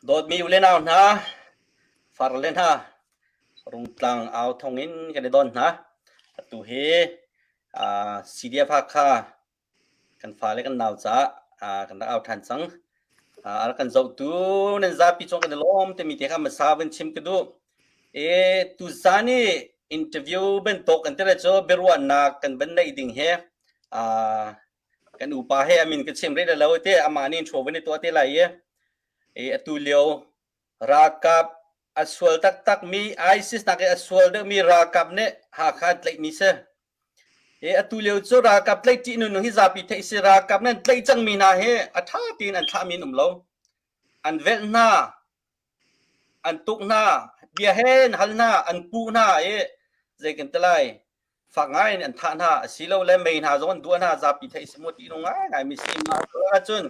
Dawtmi u le nau hna, far le hna, Rungtlang au thong in kan i don hna. Atu hi uh, CDF Hakha kan fale kan nau caah uh, kan rak au ṭhan cang. Uh, a rak kan zohtu nan zapi cung kan i lawm timi te kha hmasa vun chim ka duh. E tuzan i interview bantuk kan tile cu biaruahnak kan van neih ding hi uh, kan upa he a min ka chim rih lo te amah nih intro van i tuah te lai i e atu lio ralkap a sual taktak mi ISIS nak i a sual deuhmi ralkap nih Hakha an tlaihmi si. E atu lio cu ralkap tlaih ṭih nunung hi zapi theih si ralkap nan tlaih cangmi hna hi a ṭha tein an thlahmi an um lo. An velh hna, an tuk hna, bia he an hal hna, an puh hna i zei kan ti lai fak ngai in an thah hna asilole mei hna zong an duah hna zapi theih si mu ti nung ngai ngai mi si ma ahcun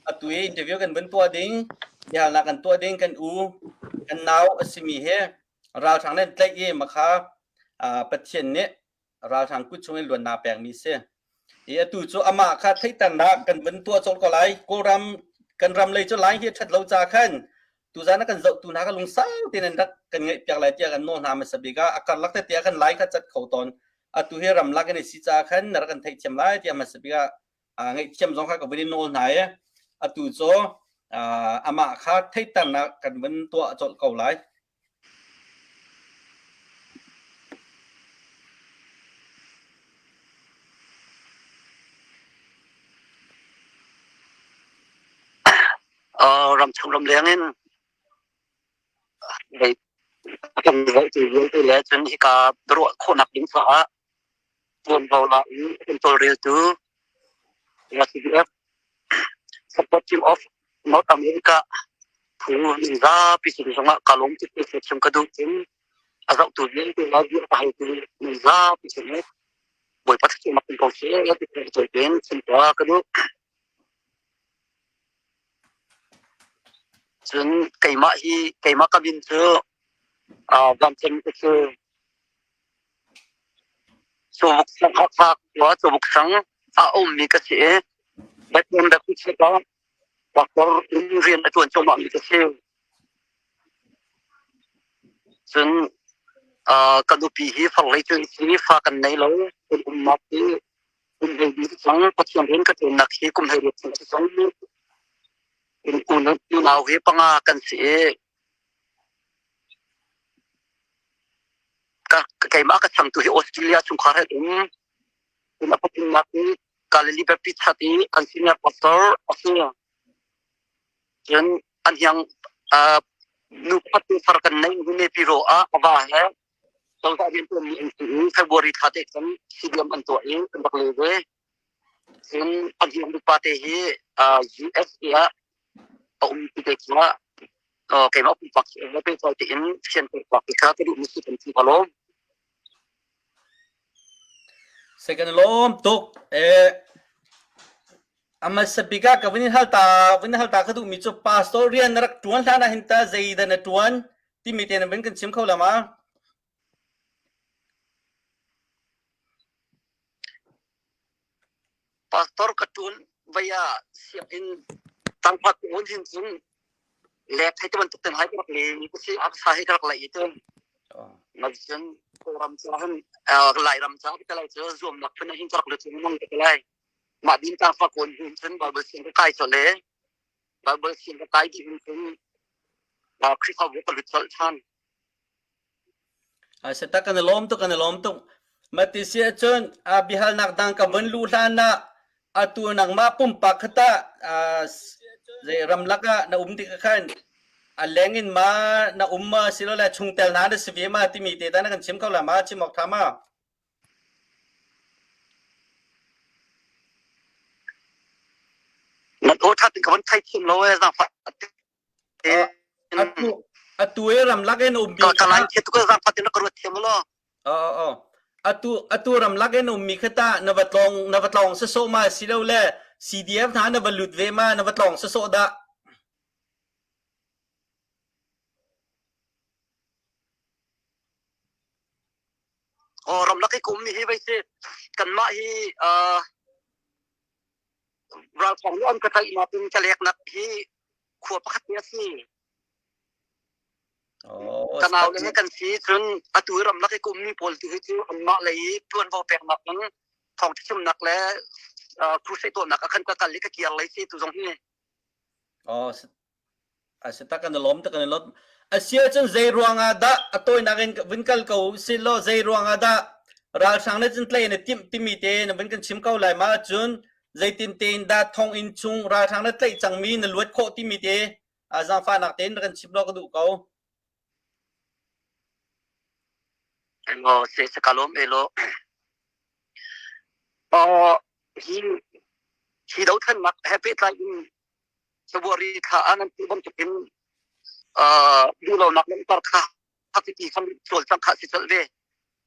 atu i interview kan vun tuah ding biahalnak kan tuah ding kan u kan nau a simi he ralhrang nan tlaih i makha Pathian nih ralhrang kut chung in luannak pekmi si. I atu cu amah kha theihternak kan vun tuah colh ko lai. Kawlram kan ram lei cu lai hi a ṭhat lo ca khan tuzan ah kan zohtu hna kha lungsau tein an rak kan ngaih piak lai tiah kan nawl hna hmasa bik ah a karlak tete ah khan lai kha cat kho tawn. Atu hi ramlak in si ca khan na rak kan theihthiam lai tiah hmasa bik ah ngaihthiam zong kha ka vun in nawl hna i atu cu amah kha theihternak kan vun tuah colh ko lai. Ramchung ramleng in hei a kan zohtu vialte le cun hika biaruah khawhnak ding caah ṭuanvo la in a kan tawlreltu CDF Support Team of North America phu min zapi sin zongah ka lawm tuk ti chim ka duh cun a zohtu vialte le bia ka haltu min zapi sin hi Bawipa thluachuahnak in ko seh ti ka tein chim ka duh. Cun keimah hi keimah ka min cu vancung ka cu Cawbuk sang Hakha khua Cawbuk sang a ummi ka si i Bethlehem Baptist ah pastor in rian a ṭuan cuahmahmi ka si. Cun ka nupi hi farlei cu si fa kan nei lo kan umnak hi kum hleili si cang Pathian rian ka ṭuannak hi kum 18 chung si cang. Unau hi panga kan si i keimah ka changtu hi Australia chungkhar he um cun a pathumnak hi Galilee Baptist Church i an senior pastor a si. Cun an hiang nu pakhat tu far kan nei Nepiro ah a va he cozah riantuanmi an si i February thla te khan CDM an tuah i kan rak le ve. Cun a hiang nupa te hi USA ah a um ti te kha keimah pumpak he pehtlai tein fianter ti kha ka duhmi si kan ti lawm. Second lawm tuk. Eh, a bik ah ka vun in hal ta vun hal ta ka duhmi cu pastor rian na rak ṭuan hlan ah hin ta zeidah na ṭuan timi te na vun kan chim kho la ma? Pastor ka ṭuan vai ah sianginn tangkhat un hin cun lek hei ti bantuk ten hai ka rak le ka si a sa hi ka rak laih i cun cun Kawlram ca hin Lairam ca ka lai cu zuamnak phun hin ka rak lut lengmang ka lai mah din ta fa kawn hin cun Bible siang ka kai colh e Bible siang ka kai dih hin cun Khrihfabu ka lut colh ṭhan. Sata kan i lawm tuk, kan i lawm tuk. Mati si ahcun a biahalnak dang ka vun luh hlan ah atu nangmah pumpak kha tah zei ramlak ah na um tik khan a leng in ma na um ma silole chungtel hna na si ve ma timi te ta na kan chim kho la ma chim awk tha ma? Nan aw ṭhat in ka van thei thiam lo ee zaangfah Atu atu i ramlak in ummi ka ka lai thiam tuk zaangfah tein ka ruat thiam lo. Oh oh atu atu ramlak in ummi kha tah na va tlawng na va tlawng sawsawh ma silole CDF hna na va lut ve ma na va tlawng sawsawh dah? Oh ramlak i ka ummi hi vai si kanmah hi uh, ralhrang nih an ka tlaihnak in ka leknak hi khua pakhat te a si. Oh, Ka nau le he kan si cun atu i ramlak i ka ummi pawl tu hi cu anmah lei i ṭuanvo peknak in thawngṭha chimnak le crusade tuahnak ah khan ka kal i ka kir lei si tu zong hi. Oh, a si tak kan i lawm tak kan i lawm. A si ahcun zei ruangah dah a tawinak in vun kal ko si law zei ruangah dah ralhrang le cun tlei na timh timi te na vun kan chim ko lai ma cun zeitin tein dah thonginn chung ralhrang na tlaih cangmi na luat khawh timi te zaangfahnak tein rak kan chim law ka duh ko. Emaw se se ka lawm elo. Uh, hi hi dothlennak he pehtlai in February thla ah nan ti bantukin uh, duhlonak langhter kha hakiki khan cawlcangh kha si colh ve.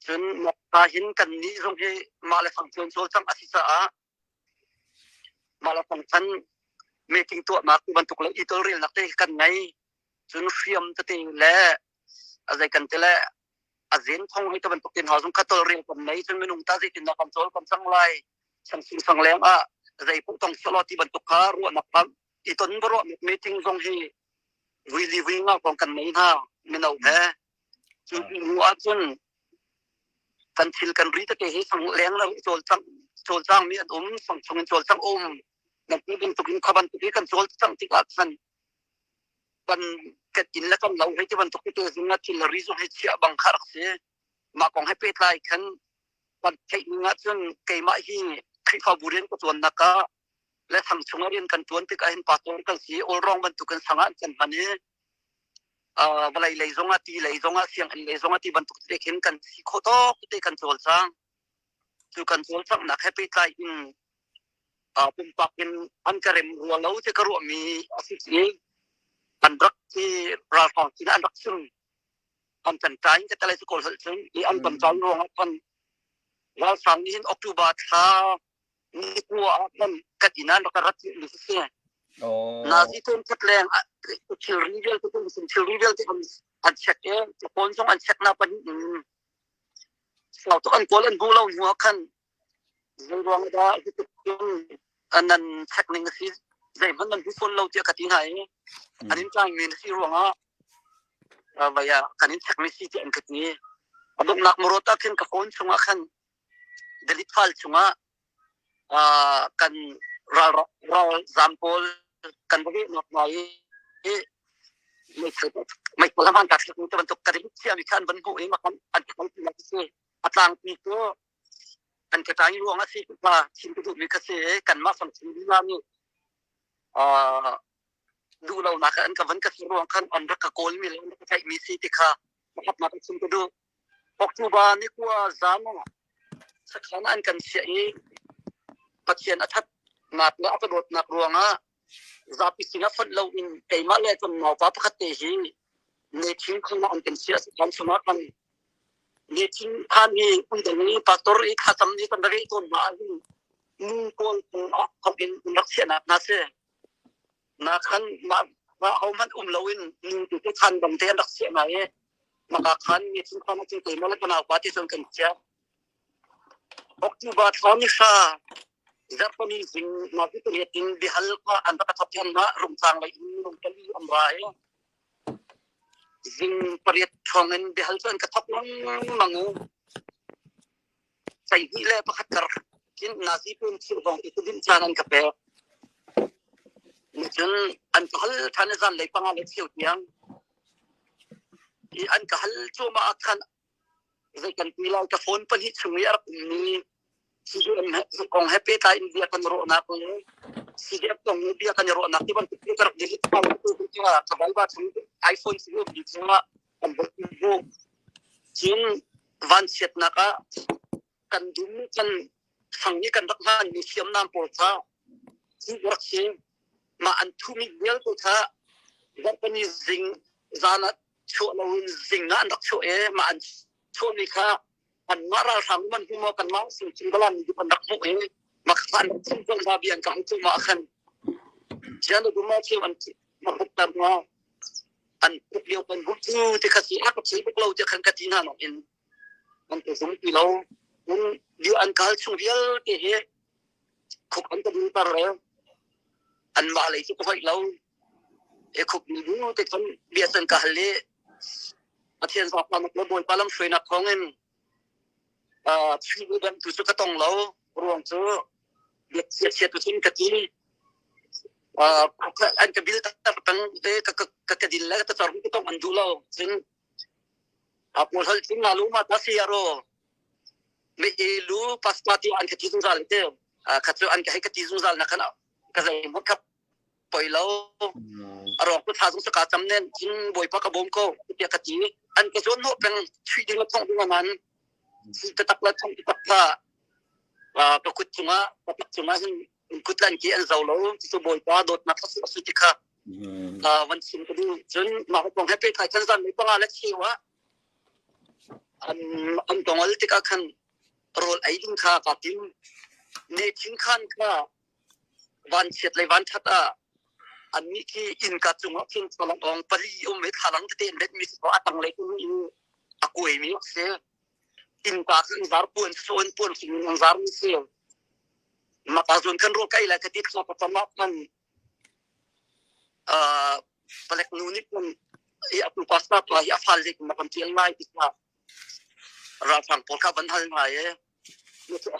Cun mah hin kan nih zong hi mah le fang cun cawlcangh a si caah mah le fang khan meeting tuahnak ti bantuk le i tawlrelnak te kan ngei. Cun hriam tete le a zei kan ti le a zen thong hei ti bantuk tin hna zong kha tawlrel kan nei. Cun minung ta zeitin dah kan cawl kan cang lai. Samsung sang leng ah zei paoh tong selaw ti bantuk kha ruahnak kha i ton ruah meeting zong hi vui li vui nga kong kan nei hna mino he. Cu hnu ahcun kan thil kan ri tete hi sang leng le cawlcang cawlcang mi an um sang chung in cawlcang um nan ti bantuk in kha bantuk hi kan cawlcang tikah khan kan kan inn le kan lo hei ti bantuk te zing ah thil le ri zong hi chiah bang kha rak si. Mah kong he pehtlai khan kan theih ning ahcun keimah hi Khrihfabu rian ka ṭuannak ah le sang chung ah rian kan ṭuan tikah hin pastor kan si all wrong bantuk in sang ah kan hman i vawlei lei zong ah ti lei zong ah sianginn lei zong ah ti bantuk te khin kan si khawh tawk te kan cawlcang. Cu kan cawlcanghnak he pehtlai in pumpak in an ka rem rua lo ti ka ruahmi a si i an rak i ralhrang sin an rak chim an kan ṭai ka talai cu kawl holh cun i an kan ṭai ruang ah khan ralhrang nih hin October thla ni kua ah khan kan inn ah rak rat mi si. Nazi tawn khat leng thilri vialte thilri vialte an check i phone zong an check na pahnih in sau tuk an kawl an hmu lo hnu ah khan zei ruang dah hitin nan check ning a si, zeihmanh nan hmu fawn lo tiah ka ti hna i an in tlai mi na si ruangah vai ah kan in check mi si tiah an ka ti. A donghnak marawt ah khin ka phone chungah khan delete file chungah kan ral ralzam pawl kan va vehnak hna i meithal hman ka thlak mi bantuk ka delete cia mi kha an van hmuh i an kan ti si. A tlangpi cu an ka ṭai ruang a si kha chim ka duhmi kha si i kanmah fang chim lila nih duh lonak an ka van ka si ruang khan an rak ka kawlmi le an rak ka tlaihmi si ti kha pakhatnak in chim ka duh. October ni kua zan ah sakhan an kan chiah i Pathian a thatnak le a ka dawtnak ruangah zapi sinah fonh loin keimah le kan naupa pakhat te hi meeting khong an kan chiah sakhan chungah kan meeting khan hi undang i pastor i thlacam ni kan rak tawn ma ahhin nu pawl ah khop in rak chiahnak hna si. Na khan ma ma hohmanh um loin nu tu cu khan bang te an rak chiah hna i maka khan meeting khan ahcun keimah le ka naupa ti cun kan chiah. October thla ni hra zarhpini zing nazi pariat in biahal kha an rak ka thawk ṭhan ma Rungtlang lei in minung pali an ra i zing pariat ṭhawng in biahal cu an ka thawk lengmang i 12:15 kar khin nazi pum thil vong i din caan an ka pek. Cun an ka hal ṭhan i zanlei 5:15 tiang i an ka hal cuahmah ah khan zei kan ti lai, ka phone pahnih chung i a rak ummi CDM kong he pehtlai in bia kan ruahnak le CDF kong i bia kan i ruahnak ti bantuk cu ka rak delete kho tu ka Viber chung iPhone chung ummi cungah kan bawmh bu. Cun vanchiatnak ah kan dum kan sang i kan rak hmanmi hriamnam pawl kha cu rak si. Mah an thumi vialte kha zarhpini zing zan ah chuah loin zing ah an rak chuah i mah an chuahmi kha anmah ralhrang man hmu maw kanmah sungcung balan nih an rak hmuh i mah kha an rak chim tawn hna bia an ka hal cuahmah ah khan sian dum ah cheu an mak ma an tuk lio kan hmuh cu ti kha si a ka thei bak lo ti khan ka ti hna nakin an ka zum ti lo. Cun bia an kal chung vialte hi khuk an ka dinter le anmah lei cu ka hoih lo e khuk ni bu te khan bia can ka hal i. Pathian zaangfahnak le Bawipa lamhruainak thawngin Chin tu cu ka tong lo. Ruang cu biak tu cun ka ti. An ka bil tar peng te ka ka dil le ka tar ka tong an duh lo. Cun pawl hal cun nga lu ma ta si aro me e lu pasta ti an ka ti zungzal te kha cu an ka hei ka ti zungzal na khan ka zei hmanh kha poi lo. A rawk cu thla zung ka cam nen cun Bawipa ka bawm ko tiah ka ti. An ka zawn hnawh peng thui ding le thongh ding aman si taktak le thongh taktak kha ka kut cungah ka tak cungah hin kut lan ki an zo lo. Cu Bawipa dawtnak a si ti kha van chim ka duh. Cun mah kong he pehtlai khan zan mei panga le cheu ah an an tongol tikah khan rawl ei ding kha ka tim. Ne thin khan kha Vanchiat le vanṭhat ah annih khi innka cungah khin thlalang pali um i thlalang tete in retmi si a tanglei tu in a kuaimi a si. Innka cu an zar puan cu an puan hring in an zarmi si. Maka zawn kan rawl kai lai ka ti thla ka cam ah khan palek nu nih khan i atu pastor pa hi a fal zik ma kan tial lai ti kha ralhrang pawl kha van hal hna i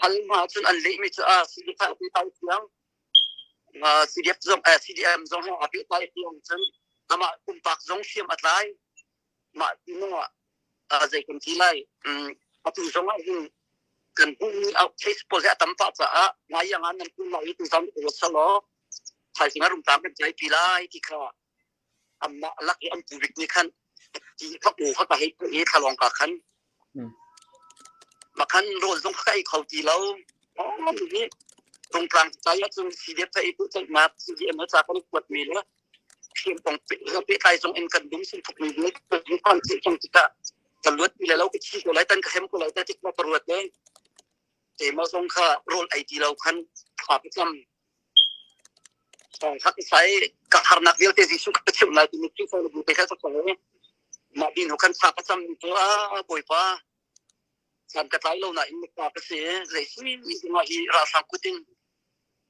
hal hna cun an lehmi cu a CDF a pehtlai thiang CDF zong CDM zong a pehtlai thiang cun amah pumpak zong hriam a tlai mah ti nung ah zei kan ti lai atu zong ah hin kan hmuhmi case pawl hi a tam pah caah ngai yang ah nan kun lai tu zong ko salo thaizing ah rumtang kan tlai pi lai ti kha Anmah lak i an pu bik nih khan ti kha u kha ka hei i thlalawng ka khan makhan rawl zong kha ka ei kho ti lo. Hi Rungtlang cai ahcun CDF ca i pehtlaihnak CDM he ca kan i kuatmi le hriam kong pehtlai zong in kan dum sin thukmi le kan cang tikah ka luat mi le lo ka thi ko lai tan ka hem ko lai ta tik ma ka ruat le keimah zong kha rawl ei ti lo khan thla ka cam. Sai ka harnak vialte Jesuh ka chimh lai timi Khrihfa le te kha ka i mah din khan thla ka cam cu a Bawipa san ka tlai lo nain pa ka si zei si ma hi ralhrang kutin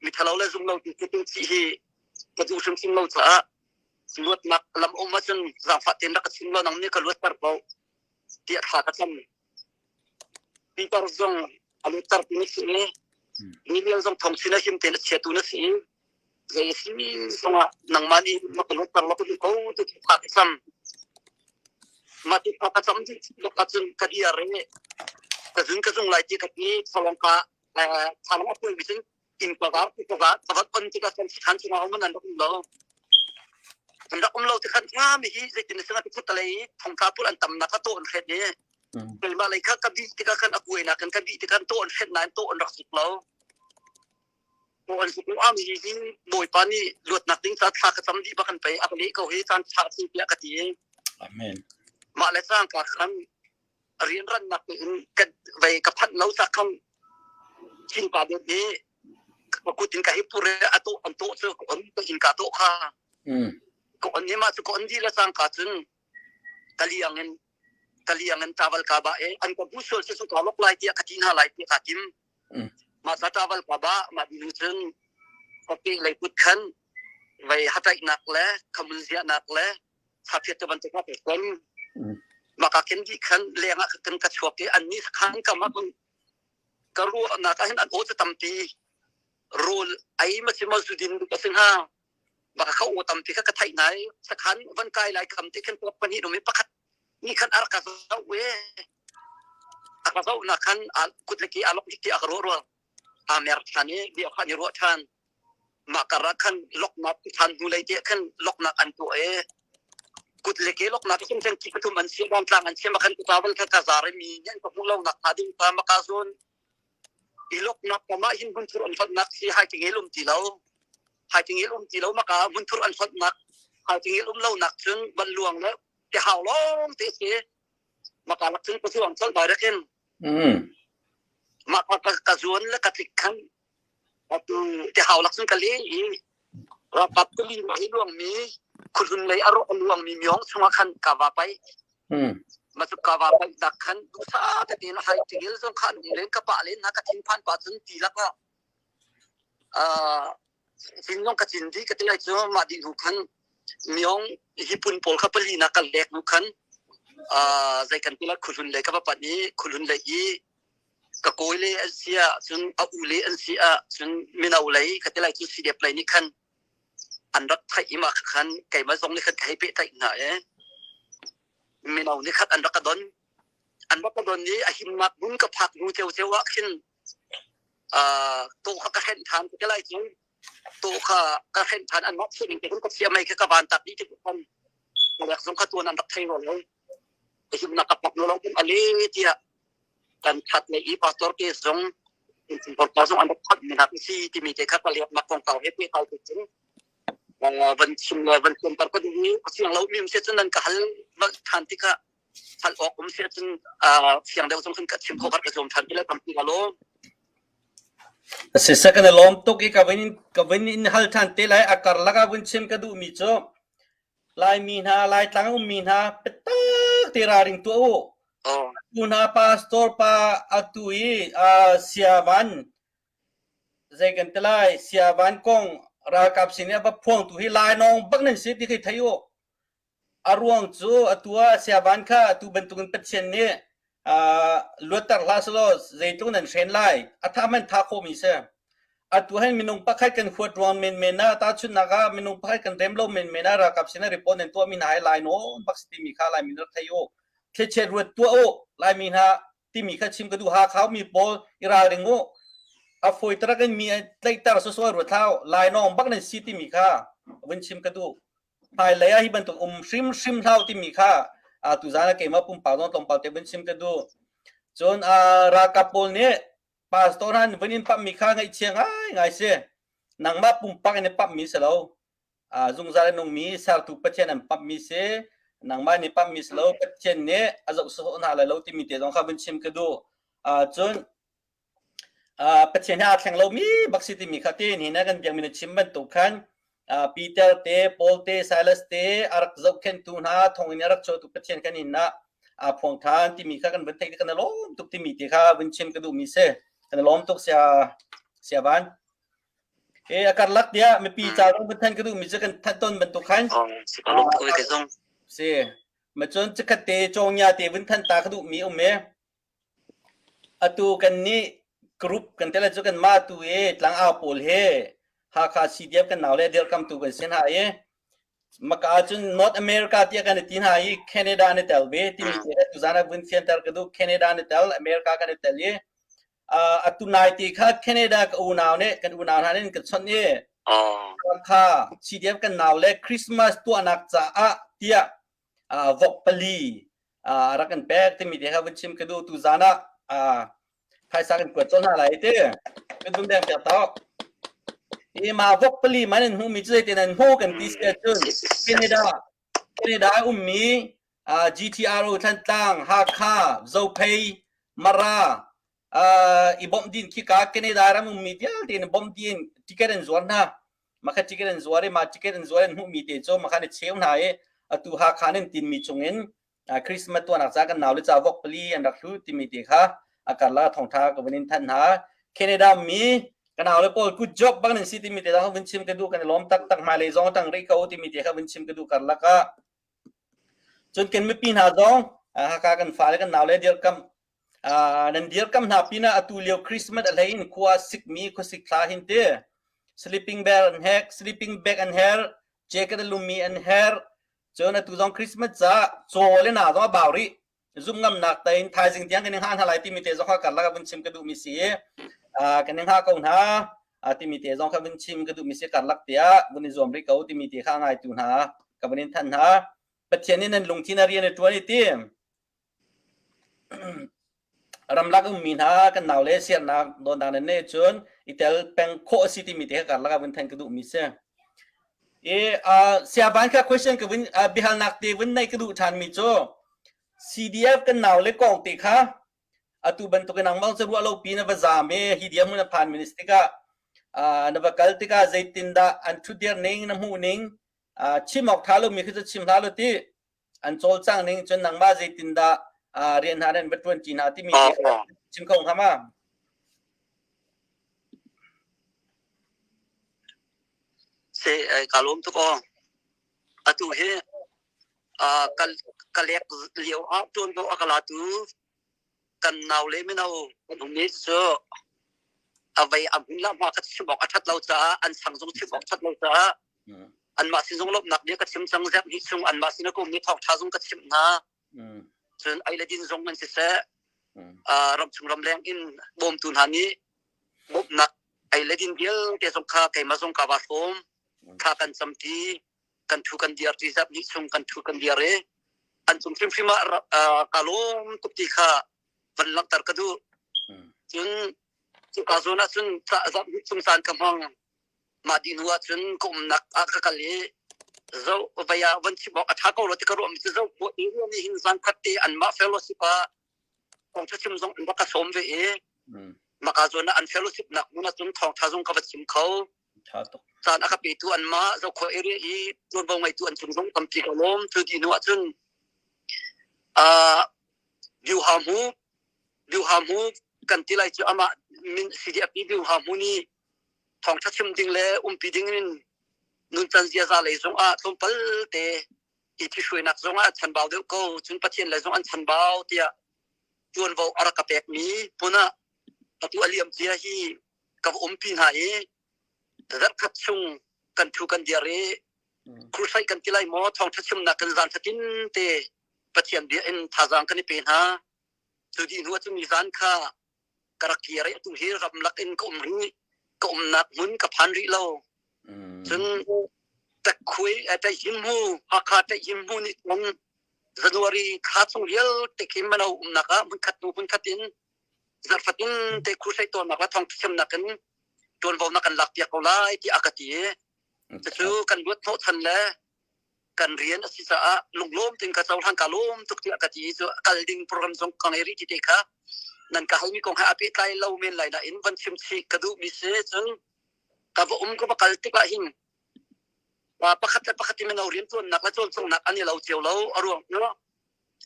mithalo le zumlo tu kutin chi hi ka duh hrimhrim lo caah luatnak lam um ahcun zaangfah tein rak ka chim lo nang nih ka luat ter ko tiah thla ka cam. Peter zong a lutter tu na si i Daniel zong thong sin ah him tein a chiatu na si i zei a si zongah nangmah nih na ka lutter lo ka duh ko ti thla ka cam. Mah ti thla ka cam dih lok ahcun ka dir i ka zun ka zung lai ti ka ti thalong ka thalong a pui mi cun inn ka var ka va ka va on tikah kan khan chungah um an rak um lo an rak um lo ti khan nga mi hi zeitin a ti phut lei thongtla pawl an tam nak ka to an hret i keimah lei kha ka bih tikah khan a kuai nak kan ka bih tikah to an hret nain to an rak suk lo to an suk lo am hi hi bawipa nih luatnak ding ca thla ka cam dih bak an pei a ka leh ko hi caan tha si tiah ka ti. Amen. Mah le cang ka khan rianrannak in ka vei ka phanh lo cak khan thinpa deuh hi ka kut in ka hi pur a to an to cu ka on ka in ka to kha ka on hi ma cu ka on di le cang ka cun kaliang in kaliang in travel ka ba e an ka bu sul cu ka lok lai tiah ka ti hna lai tiah ka tim ma sa travel ka ba ma dinu cun ka ke lei put khan vei hataih nak le khamun zia nak le Saphiat cu bantuk ah kan maka khin dih khan leng ah kan ka chuak i annih khan kam ah ka ruahnak ah hin an aw cu tampi rawl ei ma si ma zu din ka si hnga baka kha aw tampi kha ka theih hna i sakhan van kai lai kam ti khin pahnih dum i pakhat ni khan ar ka zoh we a ka zoh na khan kut le ki a lok ki a ka ruah ruang a mer than i bia khan i ruah than Mah karah khan loknak ṭhan hnulei te khan loknak an tuah i kut le ke loknak cun khan ki pathum an siam tlang an siam khan tawal kha ka zar i mi nih an ka hmuh lo nak hnga ding kha maka zawn i loknak kam ah hin hmunthur an hlonhnak si hai tingel um ti lo hai tingel um ti lo maka hmunthur an hlonhnak hai tingel um lo nak cun van luang le te hau lawng te si maka lak cun ka zuang colh bai rakin mah ka zuan le ka tlik khan Atu ti hau lak cun ka le i ralkap kuli hi luangmi khuhlun lei a luangmi myong chungah khan ka va pai. Ma cu ka va pai dak khan dusa tein hai tigil zong khan um len ka pa len na ka thinphan pa cun ti lak ah cin zong ka cin di ka ti lai cu mah dih hnu khan myong hi pun pawl kha pali na ka lek hnu khan. Zei kan ti la khuhlun le ka va panh i khuhlun le i ka kawi le an si ah cun a u le an si ah cun mino lei ka ti lai cu CDF lei nih khan an rak theih i mah khan keimah zong nih khan ka hei pehtlaih hna i mino nih khan an rak ka don. An rak ka don i a himnak hmun ka phak hnu ceuceu ah khin tawh kha ka hrenh ṭhan ka ti lai cu. Tawh kha ka hrenh ṭhan anmah sining te khin ka chia mei kha ka van tak dih tik khan palek zong kha tuan an rak thei rua lo. A himnak ka phak hnu lawng a le tiah kan that le i pastor te zong innchungkhar pa zong an rak phanh mi hna si timi te kha palek nak kongkau he pehtlai te cun van chim le van fianter ka duh i a fiang lo mi um si cun nan ka hal ṭhan tikah hal awk um si cun fiang deuh zong khin ka chim kho ka zuam ṭhan ti le tampi ka lawm. Siseh kan i lawm tuk i ka vun in hal ṭhan te lai. A karlak ah vun chim ka duhmi cu Laimi hna, Laitlang ummi hna biatak te ralring tuah u. Tu hna pastor pa atu i Siavan zei kan ti lai Siavan kong ralkap sin i a va phuangtu hi lainawng bak nan si ti khi thei u. A ruang cu atu ah siavan kha atu bantukin Pathian nih luatter hlah sehlaw zeitluk nan hren lai. A thah hmanh thah khawhmi si. Atu hin minung pakhat kan huat ruang menmen ah tahchunhnak ah minung pakhat kan rem lo menmen ah ralkap sinah report nan tuahmi hna hi lainawn bak si timi kha Laimi rak thei u. Thlichiat ruat tuah u. Laimi hna timi kha chim ka duh. Hakha mi pawl i ralring u. A fawi tarak in mi tlaihter sawsawh ruat hlah u. Lainawng bak nan si timi kha vun chim ka duh. Hmailei ah hi bantuk um hrimhrim hlah u timi kha tuzaan ah keimah pumpak zong tlawmpal te vun chim ka duh. Cun ralkap pawl nih pastor hna vun in pamhmi kha ngaihchia ngaingai si. Nangmah pumpak in i pamhmi si lo. Zungzal a nungmi sertu Pathian an pamhmi si. Nangmah nih pamhmi si lo. Pathian nih a zoh sawh hna lai lo timi te zong kha vun chim ka duh. Cun Pathian he aa thleng lomi bak si timi kha te ni na kan biakmi na chim bantuk khan Peter te, Paul te, Silas te a rak zohkhenhtu hna thonginn a rak chuahtu Pathian kan in ah aa phuang ṭhan timi kha kan vun theih kan i lawm tuk timi te kha vun chim ka duhmi si. Kan i lawm tuk sia sia van. E a karlak tiah mipi ca zong vun than ka duhmi cu kan thanh ton bantuk khan. Si. Ma cun cikhat te cawngya te vun than ta ka duhmi um e. Atu kannih group kan tel cu kanmah tu i tlangau pawl hi Hakha CDF kan nau le dirkamtu kan si hna i maka ahcun North America tiah kan i ti hna i Canada an i tel ve timi te tuzaan ah vun fianter ka duh. Canada an i tel, America kan i tel i atu nai ti kha Canada ka unau nih kan unau hna nih an ka chawnh i Hakha CDF kan nau le Christmas tuahnak caah tiah vok pali rak kan pek timi te kha vun chim ka duh. Tu zan ah phaisa kan kuat colh hna lai ti kan vun deng piak tawk i ma vok pali man in hmuhmi cu zeitin an hmu kan ti si ahcun Canada Canada ummi GTRO Thantlang Hakha Zophei Mara i bawmh din khika Canada ram ummi vialte in bawmh din ticket an zuar hna. Makha ticket an zuar i ma ticket an zuar an hmuhmi te cu makha ni cheu hna i atu Hakha nan tinmi chungin Christmas tuahnak ca kan nau le ca vok pali an rak hlu timi te kha a karla thongtha ka vun in thanh hna. Canada mi ka nau le pawl good job bang nan si timi te zong vun chim ka duh. Kan i lawm taktak. Hmailei zong tang rih ko timi te kha vun chim ka duh karlak ah. Cun kan mipi hna zong Hakha kan fale kan nau le dirkamh Nan dirkam hna pinah atu lio Christmas a hlei in khua sikmi khuasik thla hin ti sleeping bag an hek, sleeping bag an her, jacket a lummi an her. Cun atu zong Christmas ca caw le na zong a bau rih. Zum ngamnak tein thaizing tiang kan i hngah hna lai timi te zong kha karlak ah vun chim ka duhmi si i kan i hngah ko hna timi te zong kha vun chim ka duhmi si karlak tiah vun i zuam rih ko timi te kha ngaitu hna ka vun in thanh hna. Pathian nih nan lungthin a rian a ṭuan i ti. Ramlak ummi hna kan nau le siarnak dawnnak nan neih cun i tel peng khawh a si timi te kha karlak ah vun thanh ka duhmi si. I siaban kha question ka vun biahalnak te vun neih ka duh ṭhanmi cu CDF kan nau le kong te kha atu bantukin nangmah cu ruah lo pi na va zaam i hi dia hmun a phan mi tikah na va kal tikah zeitindah an ṭhutdir ning na hmuh ning chim awk ṭha lomi khi cu chim hlah lo ti an cawlcang ning cun nangmah zeitindah rian hna nan va ṭuanṭi hna timi chim kho hnga ma? Se ka lawm tuk aw. Atu hi kal Ka lek lio ah ṭuanvo a ka latu kan nau le mino kan um i cu a vei a hmun la hma ka chim awk a ṭhat lo caah an sang zong chim awk ṭhat lo caah anmah sin zong lawmhnak bia ka chim cang. Zek hnih chung anmah sin a ka ummi thawngṭha zong ka chimh hna. Cun ei le din zong an siseh, ramchung ramleng in bawmtu hna nih bawmhnak ei le din vialte zong kha keimah zong ka va hrawm. Thla kan campi, kan thu kan diar ti zap hnih chung kan thu kan diar i an cung hrimhrim ah ka lawm tuk ti kha van langhter ka duh. Cun cuka zawn ah cun zap hnih chung caan ka hmang. Mah dih hnu ah cun ka umnak ah ka kal i zo vei ah van chim awk a ṭha ko lo ti ka ruahmi cu zo area nih hin zan khat te anmah fellowship ah thawngṭha chim zong an rak ka sawm ve i maka zawn ah an fellowship nak hmun ah cun thawngṭha zong ka va chim kho. Caan a ka petu anmah Zokhua area i ṭuanvo ngeitu an cung zong tampi ka lawm. Cu dih hnu ah cun Biuha Biuha Hmu kan ti lai cu, amah min CDF Biuha Hmu nih thawngṭha chim ding le umpi ding in nuncan ziaza lei zong ah tlawmpal te i ṭhihruainak zong ah chanbau deuh ko, cun Pathian lei zong an chanbau tiah ṭuanvo a rak ka pekmi hmun ah atu a liam cia hi ka va umpi hna i zarhkhat chung kan thu kan diar i crusade kan ti lai maw, thawngṭha chimnak kan zan fatin te Pathian bia in thazaang kan i pe hna. Cu dih hnu ah cun nizan kha ka rak kir i atu hi ramlak in ka um rih, ka umnak hmun ka phan rih lo. Cun Takhui Taihim Hu Hakha Taihim Hu nih cun January thla chung vialte khi mano umnak ah hmunkhat hnu hmunkhat in zarhfatin te crusade tuahnak le thawngthiamnak in ṭuanvo na kan lak piak ko lai tiah a ka ti i cucu kan luat hnawhchan le kan rian a si caah lunglawm tein ka cohlan, ka lawm tuk tiah ka ti. Cu kal ding program zong ka ngei rih ti te kha nan ka halmi kong he a pehtlai lo men lai nain van chim chih ka duhmi si. Cun ka va um ka va kal tikah hin pakhat le pakhat in mino riantuannak le cawlcanghnak an i lo cio lo. A ruang cu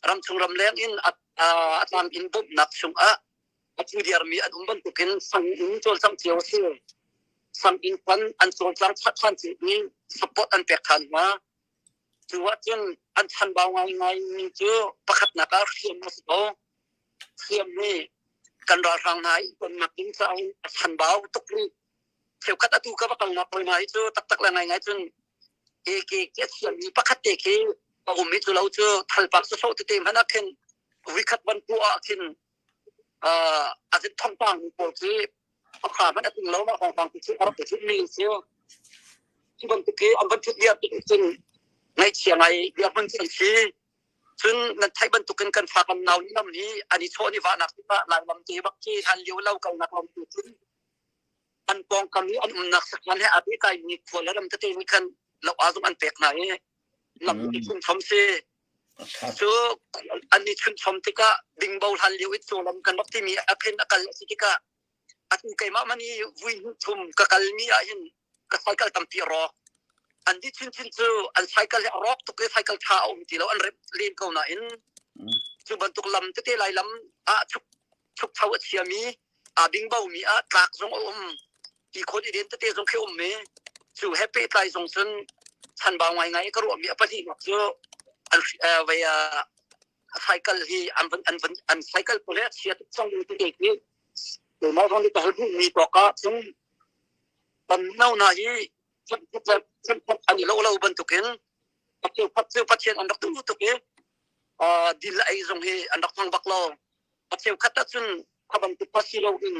ramchung ramleng in a tlam in bawmhnak chungah a thu diarmi an um bantukin sang in cawlcangh cio a si. Sang in khan an cawlcang than i support an pek than hna. Cu ahcun an chanbau ngaingai mi cu pakhatnak ah hriam a si ko. Hriam hi kan ralhrang hna i tonnak ding caah a chanbau tuk rih. Cheukhat atu ka va kalnak hoi hna hi cu taktak le ngaingai cun AK ke thiammi pakhat te khi a um i cu lo cu thalpak sawsawh tete hmanh ah khin vikhat van tuah ah khin a zit thongpang pawl khi a kha hmanh a ting lo ma thongpang cu a rak i mi si. Cu bantuk khi an van thut diar tik cun ngaihchia ngai dirhmun cu an si. Cun nan theih bantukin kan fa kan nau lam hi an i chawh ni vahnak tikah Lailam te bak khi hlan lio lo kalnak lam tu cun an pawngkam i an umnak sakhan he aa pehtlaimi khua le ram tete nih khan lo aa zong an pek hna i lam i chunchom si. Cu an i chunchom tikah dingbo hlan lio i lam kan rak timi a phen a kal a si tikah atu keimah man i vui hnih thum ka kalmi ah hin ka cycle tampi a rawk. An di chinchin cu an cycle hi a rawk tuk i cycle tha a um ti lo, an rep len ko nain cu bantuk lam tete lai lam ah chuk chuk tho a chiami aa bingbomi ah tlak zong a um, ti khon i den tete zong khi um i cu he pehtlai zong cun chanbau ngaingai ka ruahmi a pahnihnak cu an vei cycle hi an van an van an cycle pawl he a chia tuk cang ti te khi keimah zong nih ka hal duhmi tawk ah cun kan no hna hi an i lo lo bantukin cu Pathian an rak duh tuk i dil ei zong hi an rak hmang bak lo. A cheukhat ahcun kha bantuk pa si lo in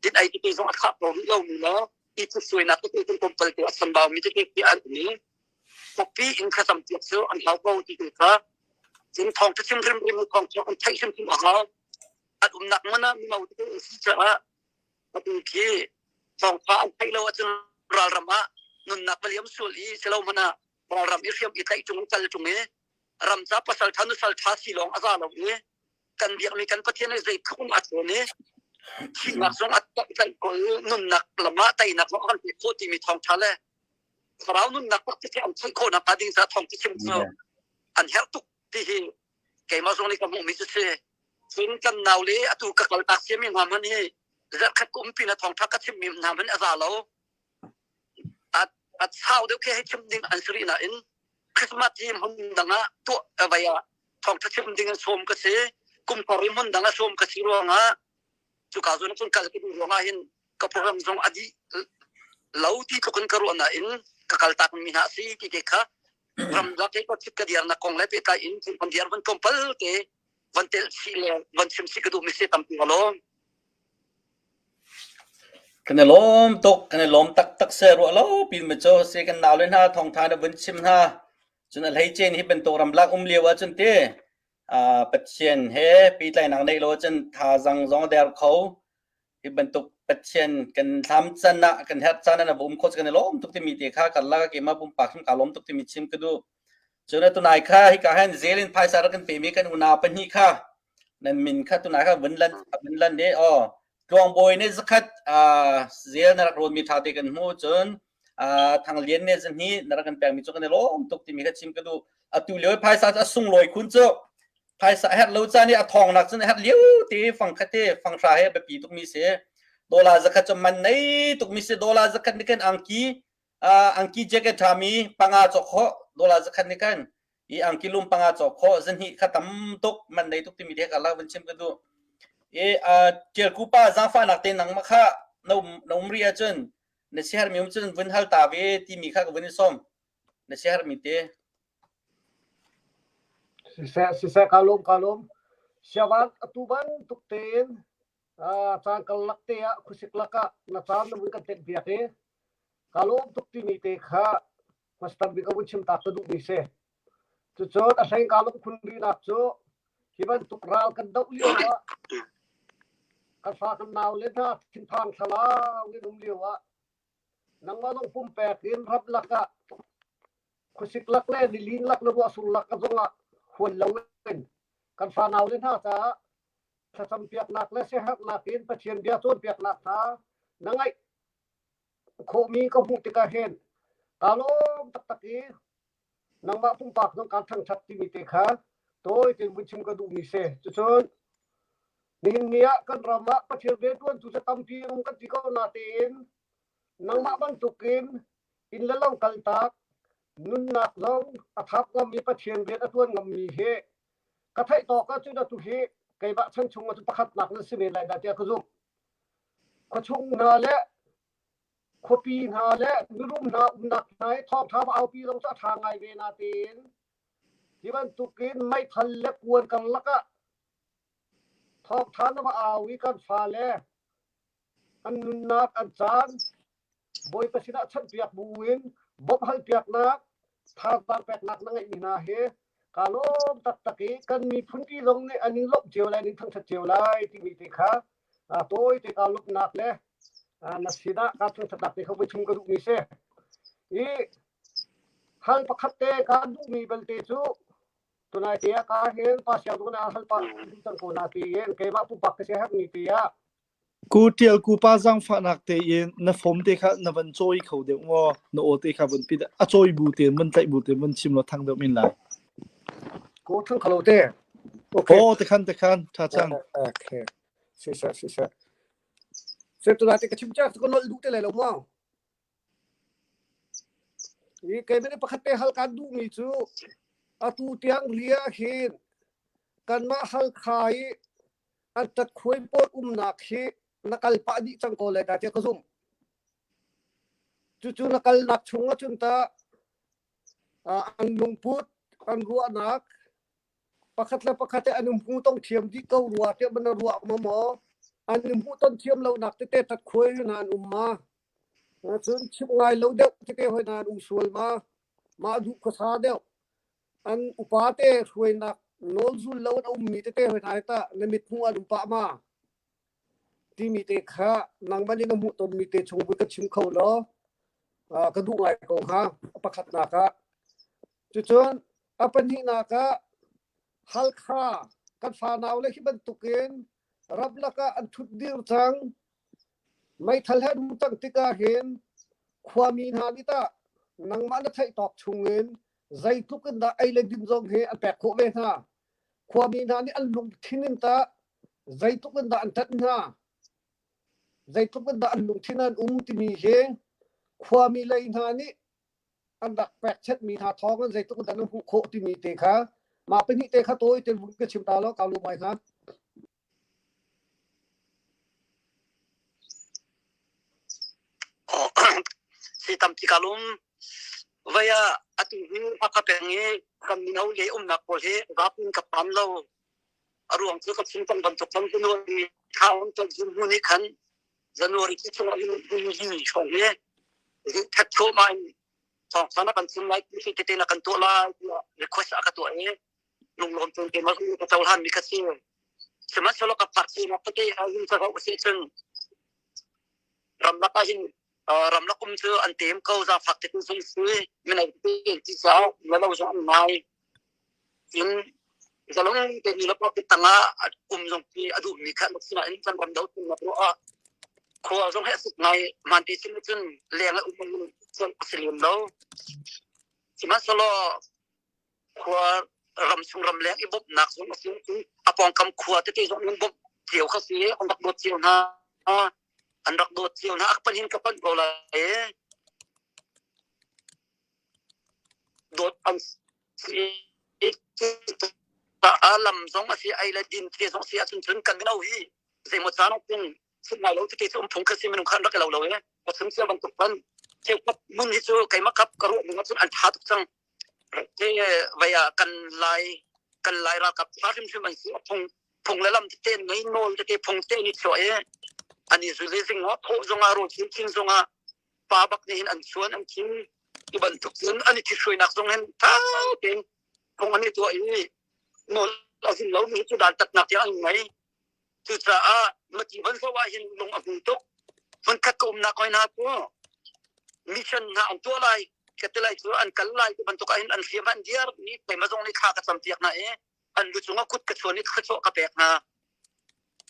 din ei tete zong a thlah ko rih lo mi le ti cu suainak tete kan tlawmpal te a chambau mi tete ti an um i fakpi in thlacam piak cu an hau ko ti tu kha. Cun thawng ṭha chim hrimhrim thawng cu an theih hrimhrim a hau. An umnak hmun ah mino tete an si caah atu khi thawngṭha an theih lo ahcun ralram ah nunnak va liam sual i silo hmanh ah ralram i hriam i tlaih ṭung kal ṭung i ram ca pasal ṭha nusal ṭha si lawng a za lo i kan biakmi kan Pathian hi zeitluk in a ṭhawn i thihnak zong a tlaih ko i nunnak lam ah teinak zong a kan pek khawh timi thawngṭha le thlarau nunnak tak khi an theih khawh nakhnga ding caah thawng chim cu an herh tuk ti hi keimah zong nih ka hmuhmi cu si. Cun kan nau le atu ka kaltak ciami hna hmanh hi zarhkhat ka umpi na thawngṭha ka chimmi hna hmanh a za lo. A sau deuh khi hei chim ding an si rih nain Christmas hi hmun dang ah tuah vai ah. Thawngṭha chim ding in sawm ka si. Kum thar i hmun dang ah sawm ka si ruangah cuka zawn cun kal ka duh ruangah hin ka program zong a dih lo ti tluk in ka ruah nain ka kal tak mi hna a si ti te kha ramlak i ka dirnak kong le pehtlai in kan dir van tlawmpal te van telh chih le van chim si ka duh mi si tampi alawm. Kan i lawm tuk, kan i lawm taktak seh ruah lo pin ma cu si kan nau le hna thawngtha na vun chim hna. Cun a hleice hi bantuk ramlak um lio ahcun ti Pathian he pehtlaihnak neih lo ahcun thazaang zong a der kho. Hi bantuk Pathian kan thlam can ah kan herh caan ah na va um kho cu kan i lawm tuk timi te kha karlak ah keimah pumpak hrim kaa lawm tuk timi chim ka duh. Cun atu nai kha hika hin zel in phaisa rak kan pemi kan unau pahnih kha nan min kha tunai kha vun lan vun lan de aw Tluangbawi nih zakhat zel na rak rawnmi ṭha te kan hmu cun Thanglian nih zahnih na rak kan pekmi cu kan i lawm tuk timi kha chim ka duh. Atu lio i phaisa cu a sunglawi khun cu. Phaisa a herh lo caan i a thawngnak cun a herh lio te fangkhat te fanghra he biapi tukmi si. Dollar zakhat cu man nei tukmi si. Dollar zakhat nih khan angki angki jacket ṭhami panga cawk khawh dollar zakhat nih khan i angki lum panga cawk khawh zahnih kha tam tuk man nei tuk timi te ka lak van chim ka duh. I Ṭialku pa zaangfahnak te nangmah kha na um na um rih ahcun na siaherhmi um cun vun hal ta ve timi kha ka vun i sawm. Na siaherhmi te. Siseh, siseh, ka lawm, ka lawm. Siavan, atu bantuk tein caan karlak te ah khuasik lakah na caan na vun kan tek biak i ka lawm tuk timi te kha hmastam bik a vun chim tak ka duhmi si. Cucun a hlei ka lawm khun rihnak cu hi bantuk ral kan doh lio ah kan fa kan nau le hna thinphang thlalau in um lio ah nangmah zong pumpek in rap lakah khuasik lak le nilin lak le ruahsur lak a zongah huan lo in kan fa nau le hna caah thlacampiaknak le siaherhnak in Pathian bia cawnpiaknak hna na ngaih khawhmi ka hmuh tikah hin kaa lawm taktak i nangmah pumpak zong kaan thangṭhat timi te kha tawi tein vun chim ka duhmi si. Cucun nihin ni ah kan ram ah Pathian rianṭuantu cu tampi um kan ti ko natein nangmah bantukin inn le lo kaltak nunnak zong a thap ngammi Pathian rian a ṭuan ngammi hi ka theih tawk ahcun atu hi keimah chan chung ah pakhatnak nan si men lai dah tiah ka zumh. Khuachung hna le khuapi hna le mirum hna umnak hna i thawngṭha va aupi zong cu a ṭha ngai ve natein hi bantukin meithal le kuan karlak ah thawngṭha na va au i kan fale an nunnak an caan Bawipa sinah chanhpiak buin bawmhhalpiaknak thazaang peknak na ngeihmi hna hi kaa lawm taktak i kan miphun pi zong nih an in lawmh cio lai an in thangṭhat cio lai timi te kha tawi te kaa lawmhnak le na sinah kaa thangṭhatnak te kha voi chim ka duhmi si. I hal pakhat te kaan duhmi belte cu tunai te ah ka hin pa siang dun ah hal pa cang ko na tiin keimah pumpak ka siaherhmi ti ah Ku Ṭial ku pa zaangfahnak tein na fom te kha na van cawi kho deuh maw? Na aw te kha van pit a cawi bu tein van tlaih bu tein van chim law thang deuh men lai. Ko thang khalo te. Okay. Aw te khan te khan tha cang. Okay. Si sa si sa. Se tu te ka chim cha ko nol du te lai lo mo. I keimah pakhat te hal kan duh mi cu atu tiang ria hin kanmah Halkha i an ṭatkhuai pawl umnak hi na kal pah dih cang ko lai dah tiah ka zumh. Cucu na kalnak chung ahcun tah an lungput, an ruahnak, pakhat le pakhat an i hmuhtong thiam dih ko rua tiah na ruah ma maw? An i hmuhton thiam lonak tete ṭatkhuai hna an um ma? Cun chimh ngai lo deuh tete hoi hna an um sual ma? Mah duh khuasa deuh. An upate hruainak nawl zul lo in a ummi tete hoi hna hi tah na mithmuh an um pah ma? Timi te kha nangmah nih na hmuh tonmi te chung vui ka chim kho law ka duh ngai ko hnga a pakhatnak ah. Cucun a pahnihnak ah Halkha kan fanau le hi bantukin ramlak ah an thut dir cang. Meithal he an um cang tikah hin khuami hna nih tah nangmah na theih tawk chungin zeitluk in dah ei le din zong hi an pek khawh ve hna. Khuami hna nih an lungthin in tah zeitluk in dah an ṭanh hna. Zeitluk in dah an lungthin an um timi hi khuami lei hna nih an rak pekchanhmi hna thawng in zeitluk in dah na hmuh khawh timi te kha Mah pahnih te kha tawi ten vun ka chim ta law ka lawm ngai hnga. Si tampi ka lum. Vai ah atu hi Hakha peng i kan mino le umnak pawl hi zapi in ka phan lo. A ruang cu ka chim cang bantuk cang January thla um ton zun hnu nih khan January cu chungah hin hi hrawng hi that thluahmah in thawngtha na kan chim lai ti tete na kan tuah lai tiah request a ka tuah i lunglawm tein keimah ka cohlan mi kha si. Sihmanhsehlaw ka phak sinak tete ah hin ka zoh si cun ramlak ah hin ramlak um cu an tem ko zaangfak te zong si mino te ti caah na lo zong an ngai cun zalong te ni le pa tangah um zong khi a duh mi kha sinain kan ram do nak ruah ah khua zong he a suk ngai man te sin cun leng ah um cun a si lem lo sihmanhsehlaw khua ram chung ram leng i bawmhnak zong a si a pawngkam khua tete zong in bawmh cio kha si an rak dawt cio hna an rak dawt cio hna a pan hin ka panh ko lai dawt an si a lam zong a si ai le din te zong si ahcun cun kan mino hi zeimaw caan ah cun sung ngai lo tete cu um phung kha si minung khan rak i lo lo e ka chim cia bantuk khan cheukhat mun hi cu keimah kap ka ruah ning ahcun an ṭha tuk cang te vei ah kan lai kan lai ralkap ṭha hrimhrim an si phung phung le lam tete ngei nawl tete phung te ni chuah i an i zul i zing ah thawh zongah rawl chin chin zongah pa bak nih hin an chuan an thim ti bantuk cun an i ṭhithruainak zong hin ṭha tein phung an i tuah i nawl a zul lomi cu dantatnak tiang an ngei Cucaah mati van zoh ah hin lung a hmu tuk. Hmunkhat ka umnak hoi hna cu mission hna an tuah lai, ka ti lai cu an kal lai ti bantuk ah hin an hriam an diar ni keimah zong nih thla ka cam piak hna i an lu cungah kut ka chuan i thluachuah ka pek hna.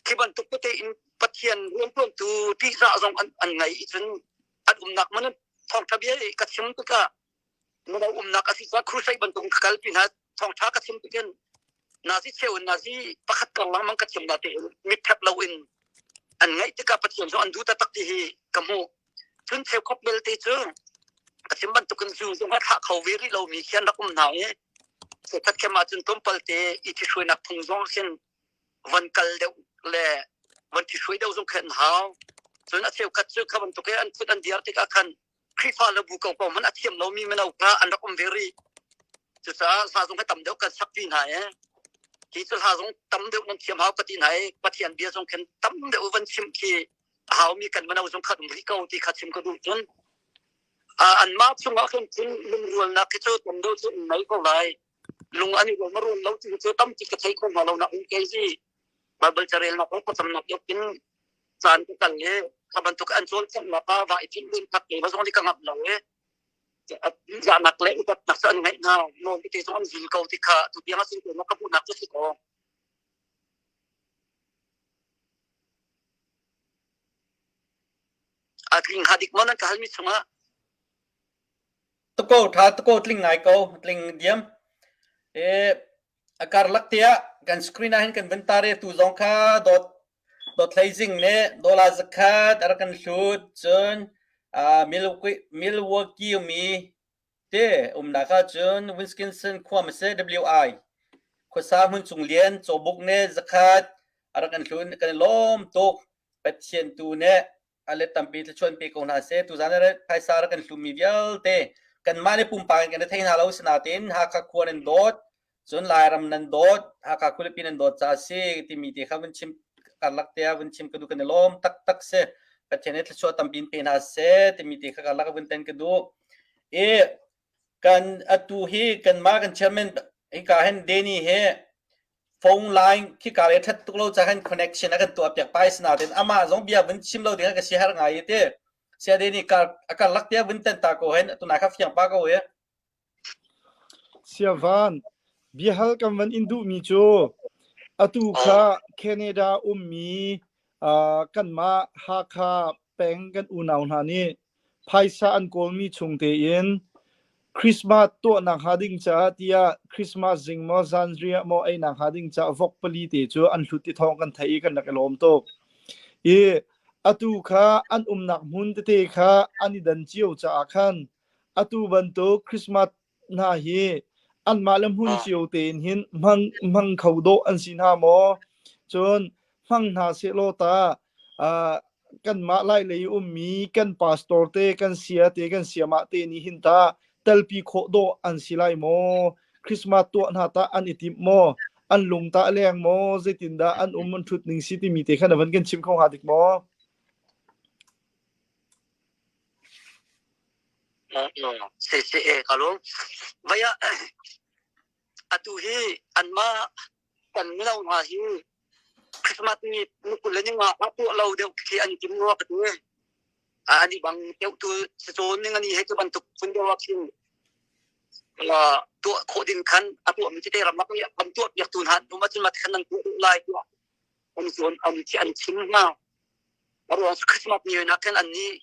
Khi bantuk tete in Pathian riantuantu ṭihzah zong an, an ngei i cun an umnak man thawngṭha bia i ka chim tikah mino umnak a si caah crusade bantuk ka kalpi hna thawngṭha ka chim tikin nazi cheu in nazi pakhat kar lengmang ka chim na te mit thep lo in an ngaih tikah Pathian cu an duh taktak ti hi ka hmuh cun cheukhat belte cu ka chim bantukin zu zong a thlah kho ve rih lomi khi an rak um hna i cheukhat khem ahcun tlawmpal te i ṭhihruainak phung zong khin van kal deuh le van ṭhihruai deuh zong khin an hau cun a cheukhat cu kha bantuk i an phut an diar tikah khan Khrihfa le bu koko hmanh a thiam lomi mino kha an rak um ve rih. Cucaah hla zong hi tam deuh kan sakpi hna i hi cu hla zong tam deuh nan thiam hau ka ti hna i Pathian bia zong khin tam deuh van chim khi a haumi kan mino zong kha um rih ko ti kha chim ka duh cun anmah chungah khin cun lungrualnak khi cu tam deuh cu um nei ko lai lung an i rual ma rual lo ti cu tampi ka thei kho hna lo na um kei zi Bible carelnak le thlacamnak in caan ka kal i kha bantuk an cawlcanghnak ah va i thim ding khat ke zong nih ka ngamh lo i zahnak le upatnak cu an ngeih hna nawl tete zong an zul ko ti kha tu tiang ah cun ka hmuhnak cu si ko. A tling hnga dik maw nan ka halmi chungah? Tuko tha tuko tling ngai ko tling diam. E A karlak tiah kan screen ah hin kan vun tar i tu zong kha dawt dawthlei zing nih dollar zakhat a rak kan hlut cun uh, Milwaukee, Milwaukee umi te umnak ah cun Wisconsin khua si WI khuasa hmun cung lian cawbuk nih zakhat a rak kan hlun kan i lawm tuk Pathian tu nih a let tampi thluachuan pe ko hna seh. Tuzan ah phaisa rak kan hlummi vialte kanmah le pumpak in kan i thei hna lo sinain Hakha khua nan dawt, cun Lairam nan dawt, Hakha khualipi nan dawt caah si timi te kha vun chim karlak te ah vun chim ka duh kan i lawm taktak si. Pathian nih thluachuah tampi in pe hna seh timi te kha karlak ah vun ten ka duh. I kan atu hi kanmah kan chairman hika hin Danny he phone line khika le that tuk lo ca khan connection a kan tuah piak pai sinain amah zong bia vun chim lo ding ka si har ngai te sia de ni kar akar lak tia vun ten ta ko hen tuna kha fiang pa ko he Siavan, biahal kan van in duhmi cu atu kha Canada ummi uh, kanmah Hakha peng kan unau hna nih phaisa an kawlmi chung tein Christmas tuahnak hnga ding caah tiah Christmas zing maw zanriah maw einak hnga ding caah vok pali te cu an hlut ti thawng kan theih i kan rak i lawm tuk. I atu kha an umnak hmun tete kha an i dan cio caah khan atu bantuk Christmas hna hi Anmah le hmun cio tein hin hmang hmang kho dawh an si hna maw? Cun hmang hna sehlaw ta uh, kanmah lai lei ummi kan pastor te kan sia te kan siamah te nih hin ta telpi khawh dawh an si lai maw? Christmas tuah hna ta an i tim maw? An lung ta a leng maw? Zeitindah an um an ṭhut ning si timi te khan a van kan chim kho hnga dik maw? Si si e ka lung. Vaya atu hi anmah kan mino hna hi Christmas ni ni kul le ni nga a tuah lo deuh khi an tim rua ka ti. Ani bang deuh tu cawn ning ani he cu bantuk phun deuh ah khin tuah khawh ding khan a tuah mi tete ramlak nih an tuah piak tu hna um ahcun mat khan nan tuah duh lai tiah an cawn an an chim hna. A ruang cu Christmas ni nak khan an nih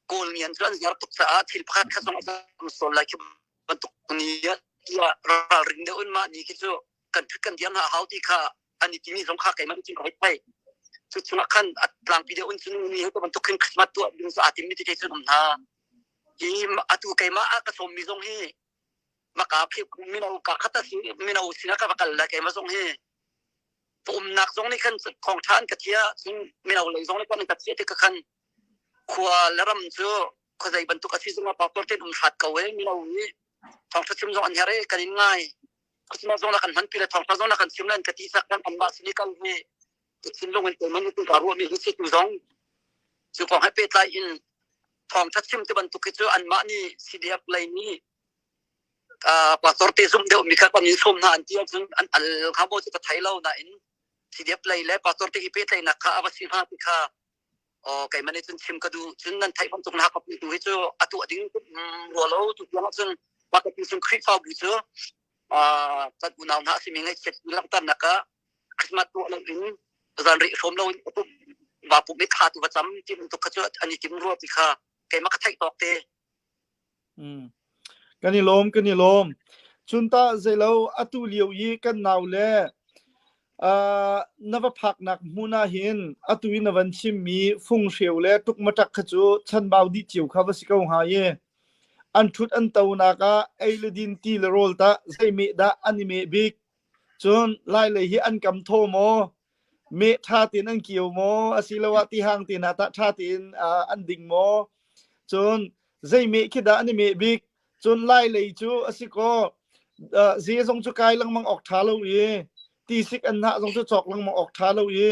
Kawl mi an cu an ziar tuk caah thil pakhat khat zong a sol lai khi bantuk ni ah ralring deuh in mah ni khi cu kan thut kan diam hna hau ti kha an i timi zong kha keimah nih cun ka hei thei. Cu chungah khan a tlangpi deuh in cun mi he bantuk khin Christmas tuah ding cu aa timmi te cun um hna. Hi atu keimah a ka sawmmi zong hi maka mino ka khat a si mino sinah ka va kal lai keimah zong hi umnak zong nih khan thawngṭha an ka thiah cun mino lei zong nih kan ka thiah tik khan khua le ram cu khuazei bantuk a si zongah pastor ten um hrat ko e mino nih thawngṭha chim zong an herh e kan in ngai Christmas zong na kan hmanpi le thawngṭha zong na kan chim le an ka ti sak kan anmah sin i kal hi ka thinlung in keimah nih ka ruahmi hi si tu zong cu kong he pehtlai in thawngṭha chim ti bantuk hi cu anmah nih CDF lei nih pastor te zumh deuh mi kha kan in sawm hna an ti ahcun an al kha maw cu ka thei lo nain CDF lei le pastor te i pehtlaihnak kha a va si hnga ti kha aw keimah nih cun chim ka duh cun nan theih bantuk na ka tu hi cu a tuah ding rua lo tu tiang ahcun pakhat cun Khrihfabu cu kan unau hna a simi ngaihchiat langhternak ah Christmas tuah lo in zanriah hrawm lo in va pum i thla tu va cam ti bantuk kha cu an i tim rua ti kha keimah ka theih tawk te. Kan i lawm, kan i lawm. Cun tah zeilo atu lio i kan nau le uh, na va phaknak hmun ah hin atu i na van chimmi funghreu le tukmaṭak kha cu chanbau dih cio kha va si ko hnga i an ṭhut an tonak ah ei le din ti le rawl tah zei meh dah an i meh bik. Cun Lailei hi an kam thaw maw? Meh ṭha tein an kio maw? Asiloah tihang te hna tah ṭha tein uh, an ding maw? Cun zei meh khi dah an i meh bik? Cun Lailei cu a si kaw uh, ze zong cu kai lengmang awk ṭha lo i tisik an hnah zong cu cawk lengmang awk ṭha lo i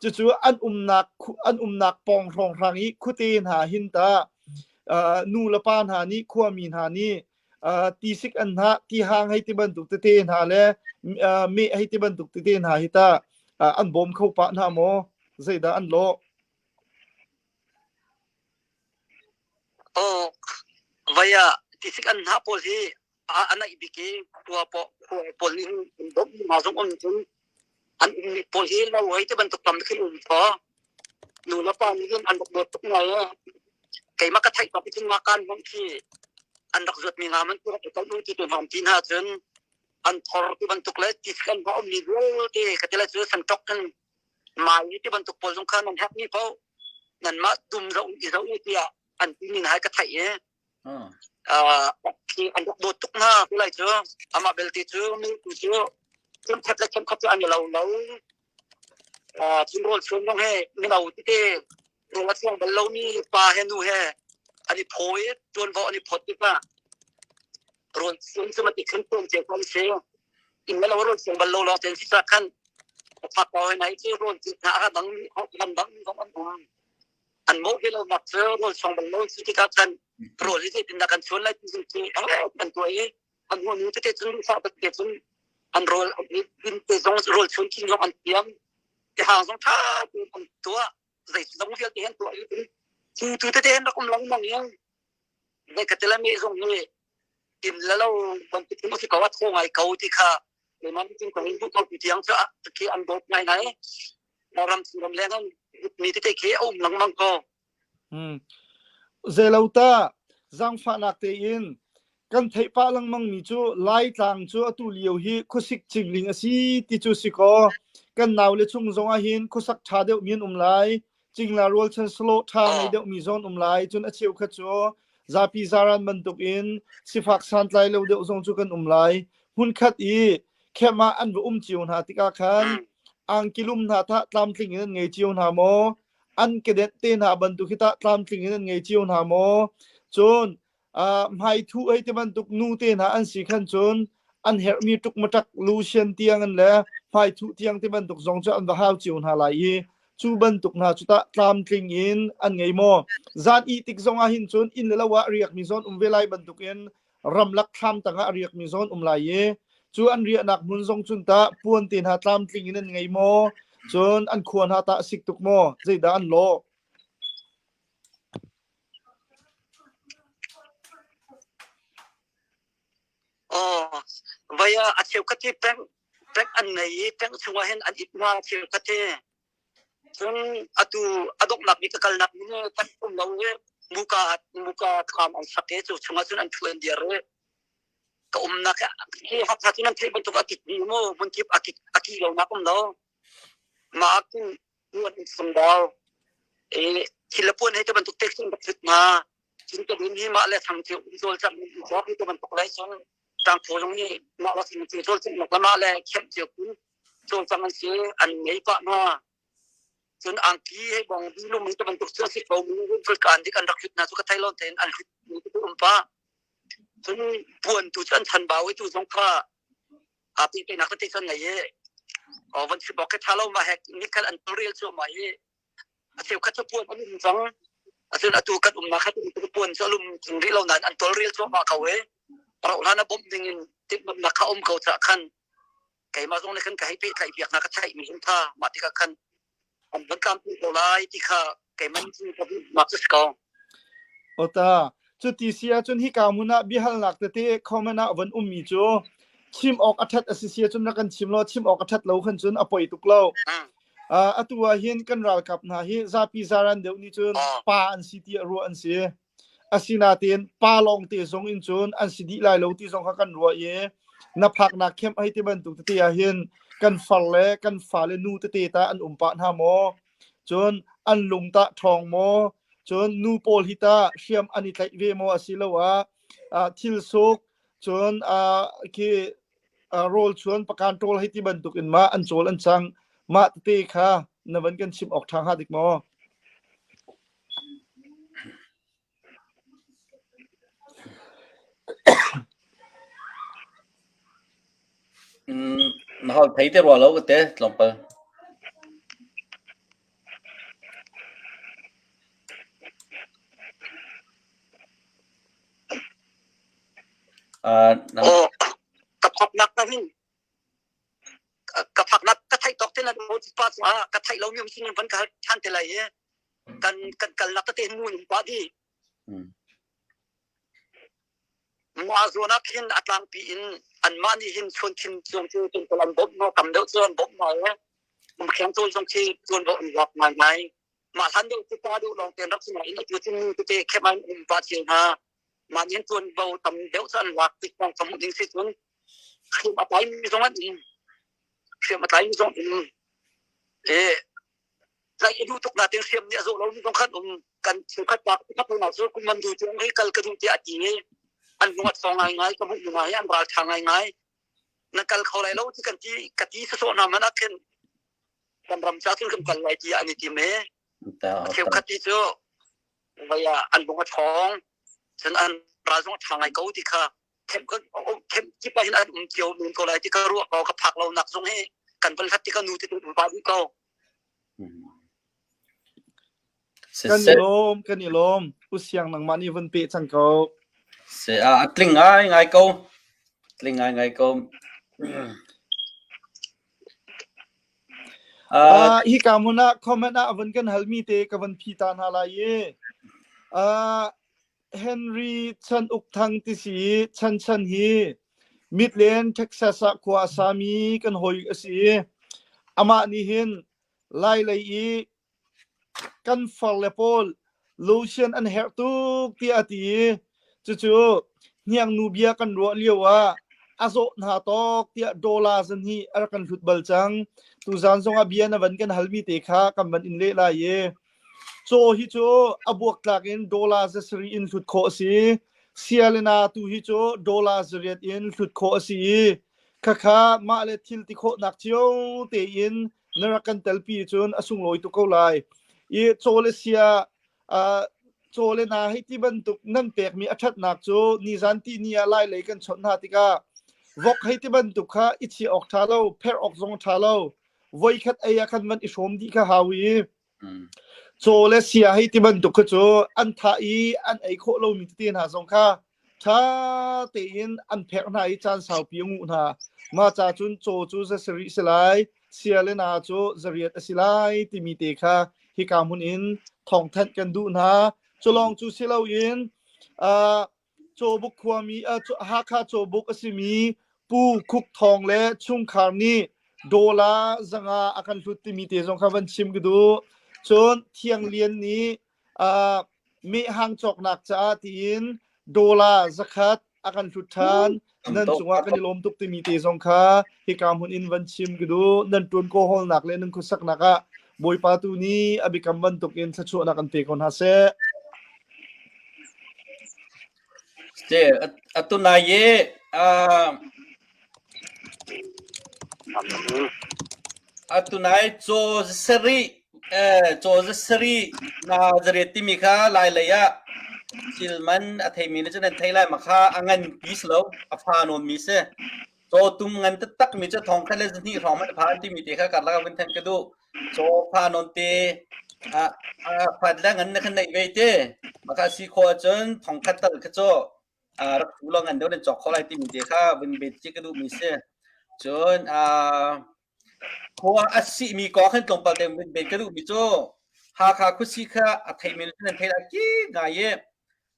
cucu an umnak an umnak pawng hrawnghrang i khuate hna hin ta uh, nu le pa hna nih khuami hna nih uh, tisik an hnah tihang hei ti bantuk tete hna le uh, meh hei ti bantuk tete hna hi ta uh, an bawm kho pah hna maw zeidah an lawh Aw, vai ah tisik an hnah pawl hi a naih bik i khua pawl nih an bawmh hna zong um cun an ummi pawl hi lo hei ti bantuk tam khin um thaw. Nu le pa nih hin an rak dawt tuk ngai i keimah ka theih bak cun mah kaan hmang khi an rak zuatmi nga man rak i kal u ti tu hna ti hna cun an thor ti bantuk le tisik an hnah ummi vialte ka ti lai cu sanṭok in mai ti bantuk pawl zong kha nan herhmi paoh nanmah dum zoh i zoh u tiah an timi hna ka theih i an rak dawt tuk hna kulai cu amah belte cu mi cu chenkhat le chenkhat cu an i lo lo cun rawl chuan zong he mino tete rawl a chuang bal lomi pa he nu he an i phaw i ṭuanvo an i phawt tikah rawl chuan cu mati khan tuan cio ko an si inn le lo rawl chuang bal lo lawng ten si khan phak ko nai cu rawl cu hna a dang lam dang zong an um an mawh ve lo nak cu rawl chuang bal lo si tikah khan rawl hi zeitin dah kan chuan lai ti cu an tuah i an nu tete cun fa tete cun an rawl din te zong rawl chuan king zong an thiam tihang zong ṭha tein an tuah zei zong vialte an tuah i cu tu tete an rak um lengmang i zei ka tila mi zong hi inn le lo bantuk in a si ko a thaw ngai ko ti kha keimah nih cun ka hei hmuh ko ti tiang cu khi an dawt ngai ngai ram chung ram leng mi tete khi a um lengmang ko Hmm. Zeilo ta zaangfahnak tein kan theih pah lengmang mi cu Laitlang cu atu lio hi khuasik cingling a si ti cu si kaw kan naule chung zong ah hin khuasak ṭha deuh mi an um lai cingla rualchan salo ṭha ngei deuh mi zong an um lai cun a cheukhat cu zapi zaran bantuk in sifak santlai lo deuh zong cu kan um lai. Hmunkhat i camp ah an va um cio hna tikah khan angkilum hna tah tlamtling in an ngei cio hna maw? An kedenh te hna bantuk hi tah tlamtling in an ngei cio hna maw? Cun hmaithuh hei ti bantuk nu te hna an si khan cun an herhmi ṭukmaṭak lusian tiang in le hmaithuh tiang ti bantuk zong cu an va hau cio hna lai i cu bantuk hna cu tah tlamtling in an ngei maw? Zan ih tik zong ah hin cun inn le lo ah riakmi zawn um ve lai bantukin ramlak thlam tangah a riakmi zawn um lai i cu an riahnak hmun zong cun tah puan te hna tlamtling in an ngei maw? Cun an khua hna tah a sik tuk maw? Zeidah an lawh? Aw, vai ah a cheukhat hi peng peng an nei i peng chungah hin an it hna cheukhat hi. Cun atu a donghnak bik ka kalnak ni kan um lo i muka muka thlam an sak i cu chungah cun an thu an dir i ka umnak hi Hakha cu nan theih bantuk a kik dih mu hmunkip a kik a kih lonak um lo. Mah ah cun puan in sungdau i thil le puan he te bantuk tek cun rak thut hna. Cun ka dun hi mah le thang cio in cawlcangh in cawk hi te bantuk lai cun tlangphaw zong nih mah le thang cio cawlcangh nak le mah le khenh cio kun cawlcangh an si an ngei pah hna. Cun angki he bong bilum hi te bantuk cu a si ko mi kan dik an rak hlut hna cu ka thei lo tein an hlut mi tu um pa. Cun puan tu cu an chan bau i tu zong kha aa pehtlaihnak tete cu an ngei i van chim awk khi ṭha lo mah hek nikhat an tawlrel cuahmah i a cheukhat cu puan an um cang asinain atu kan umnak kha puan cu a lum cung rih lo nain an tawlrel cuahmah ko i rauh hlan ah bawmh ding in timhlamhnak kha um ko caah khan keimah zong nih khan ka hei pehtlaih piak hna ka theihmi zong tha mah tikah khan an van tlamtling ko lai ti kha keimah nih ka duhnak cu si ko. Ota, cuti si ahcun hika hmun ah biahalnak tete comment ah van ummi cu chim awk a ṭhat a si si ahcun rak kan chim law chim awk a ṭhat lo khan cun a poi tuk lo. Atu ah hin kan ralkap hna hi zapi zaran deuh nih cun pa an si tiah ruah an si. Asinain pa lawngte zong in cun an si dih lai lo ti zong kha kan ruah i na phaknak camp hei ti bantuk tete ah hin kan far le kan fale nu tete ta an um pah hna maw? Cun an lung tah ṭhawng maw? Cun nu pawl hi tah hriam an i tlaih ve maw asiloah thil suk cun khi rawl chuan pakan ṭawl hei ti bantuk in ma an cawl an cang mah tete kha na van kan chim awk ṭha hnga dik maw? Na hol thei te rua lo ka te tlawmpal. Uh, ka phaknak na hin ka phaknak ka theih tawk te na pa ah ka theih lo mi um sin van ka than te lai i kan kan kalnak tete nu in pa di mah zawn ah khin a tlangpi in anmah nih hin chuan khin zong cu tungkal an bawmh hna tam deuh cu an bawmh hna i umkheng cawl zong khi tuan an lak ngai ngai mah hlan deuh cu pa deuh lawng te an rak si nain atu cu nu tete khem an um pa cio hna mah nih tuan bo tam deuh cu an lak tik kong ka hmuh ding si cun hriam a tlai mi zong an um hriam a tlai mi zong um e tlaih a duh tuk nain hriam nih a zawh lomi zong khan um kan chungkhat pa pakhat hna cu kum man du tiang hi kal ka duh tiah a ti i an lung a thawng ngaingai ka hmuh ngai an ral ṭha ngaingai na kal kho lai lo ti kan ti ka ti sawsawh hna man ah khin kan ram ca cun kan kal lai ti an i tim i cheukhat ti cu vai ah an lung a ṭhawng cun an ral zong a ṭha ngai ko ti kha camp kip ah hin an um cio men ko lai ti ka ruah ko ka phak lo nak zong hi kan van hlat ti ka nu ti tu pa dih ko Kan i lawm, kan i lawm. Usiang nangmah nih vun pe cang ko. Se a tling ngai ngai ko. Tling ngai ngai ko. Uh, hi ka hmun ah comment ah van kan halmi te ka van phi ta hna lai i uh, Henry Chan Uk Thang ti si Chan Chan hi Midland, Texas ah khua a sami kan hawi a si. Amah nih hin Lai lei i kan farle pawl lotion an herh tuk tiah a ti i cucu hniangnu bia kan ruah lio ah a zawh hna tawk tiah dollar zahnih a rak kan hlut bal cang. Tuzaan zongah bia na van kan halmi te kha kan van in leh lai i Caw hi cu a buaktlak in dollar 7 in hlut khawh a si. Sia le na tu hi cu dollar zariat in hlut khawh a si i khakha mah le thil ti khawhnak cio tein na rak kan telpi cun a sunglawi tuk ko lai. I caw le sia uh, caw le na hei ti bantuk nan pekmi a ṭhatnak cu nizan ti ni ah lai lei kan chawnh hna tikah vok hei ti bantuk kha i chiah awk ṭha lo, pherh awk zong ṭha lo. Voikhat ei ah khan van i hrawm dih kha hau i Caw le sia hei ti bantuk kha cu an thah i an ei khawh lomi tete hna zong kha ṭha tein an pherh hna i caan saupi a nguh hna. Mah ca cun caw cu za sarih si lai, sia le na cu zariat a si lai timi te kha hika hmun in thawngthanh kan duh hna. Culawng cu si loin uh, Cawbuk khuami Hakha Cawbuk a simi Pu Khuk Thawng le chungkhar nih dollar zanga a kan hlut timi te zong kha van chim ka duh. Cun Thiang Lian nih uh, mehhang cawknak caah tiin dollar zakhat a kan hlut ṭhan. Nan cungah kan i lawm tuk timi te zong kha hika hmun in van chim ka duh. Nan ṭuan ko hawlnak le nan khuasaknak ah Bawipa tu nih a biakam bantukin thluachuahnak an pe ko hna seh. Si, atu nai i atu nai caw sarih caw sarih na zariat timi kha lai lei ah thil man a theimi nih cun an thei lai ma kha a ngan pi si lo a fa nawn mi si. Cawtum ngan taktak mi cu thong khat le zahnih hrawng hmanh a phan timi te kha karlak ah vun then ka duh. Caw pha nawn te a phat le ngan na khan neih ve te. Maka si khawh ahcun thong khat tal kha cu rak fu law ngan deuh nan cawk kho lai timi te kha vun bet ci ka duh mi si. Cun Khua a sihmi kong khan tlawmpal te vun ka duhmi cu Hakha khuasi kha a theimi nih nan thei lai ki ngai i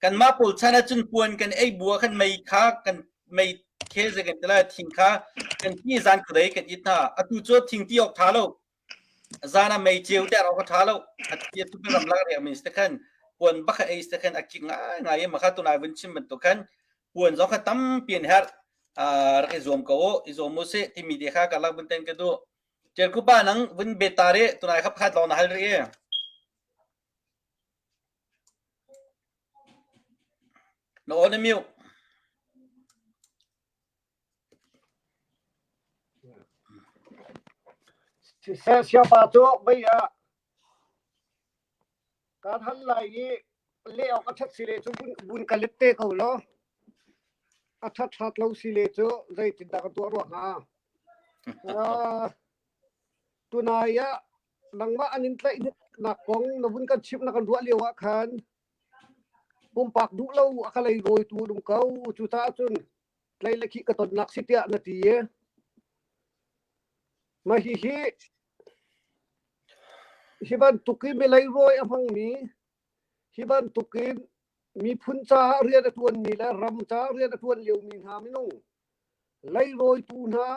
kanmah pawl chan ahcun puan kan ei bu ah khan mei kha kan mei khel zei kan ti lai thing kha kan ti zan khuadei kan it hna. Atu cu thing ti awk ṭha lo. Zan ah mei ceu ter awk a ṭha lo. A ti a tu ramlak riak mi si khan puan bak a ei si khan a kik ngaingai i makha tunai vun chim bantuk khan puan zong kha tampi an herh. Rak i zuam ko u, i zuam u sih timi te kha karlak vun ten ka duh. Ṭialku pa nang vun bet ta rih, tunai kha pakhat lawng na hal rih i. Na aw na mute. Siseh siapa cu mei ah Kaan hal lai i leh awk a ṭhat si le cu vun ka let te ko law a ṭhat hrat lo si le cu zeitindah ka tuah rua hnga? Uh, tunai ah nangmah an in tlaih nak kong na vun kan chimh na kan ruah lio ah khan pumpak duh lo a ka lei rawitu dum ko cucaah cun tlei le khih ka tonnak si tiah na ti i mah hihi Hi bantuk i milei rawi a hmangmi, hi bantuk in miphun caah rian a ṭuanmi le ram caah rian a ṭuan liomi hna minung leirawitu hna,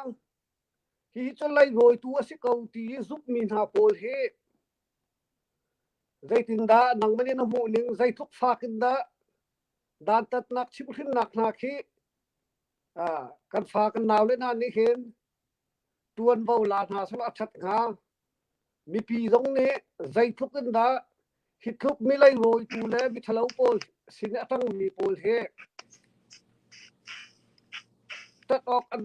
hihi cu leirawitu a si ko ti i zumhmi hna pawl hi zeitindah nangmah nih na hmuh ning, zeitluk fak in dah dantatnak chimhhrinnak hna khi kan fa kan naule hna nih hin ṭuanvo la hna selaw a ṭhat hnga. Mipi zong nih zeitluk in dah hi tluk milei rawitu le miṭhalo pawl sin i a ṭangmi pawl hi ṭat awk an,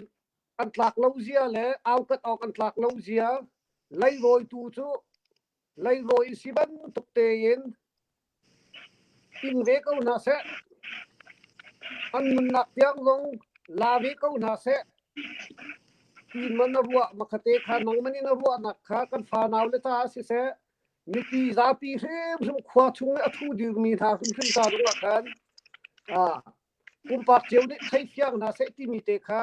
an tlak lo zia le aukat awk an tlak lo zia leirawitu cu leirawi si bantuk tein ing ve ko hna seh. An nunnak tiang zong la ve ko hna seh. Ti man na ruah makhate kha nangman in na ruahnak kha kan fanau le caah siseh mipi zapi hrimhrim khua chung i a thu dirmi hna hrimhrim ca zongah khan pumpak cio nih thei fiang hna seh timi te kha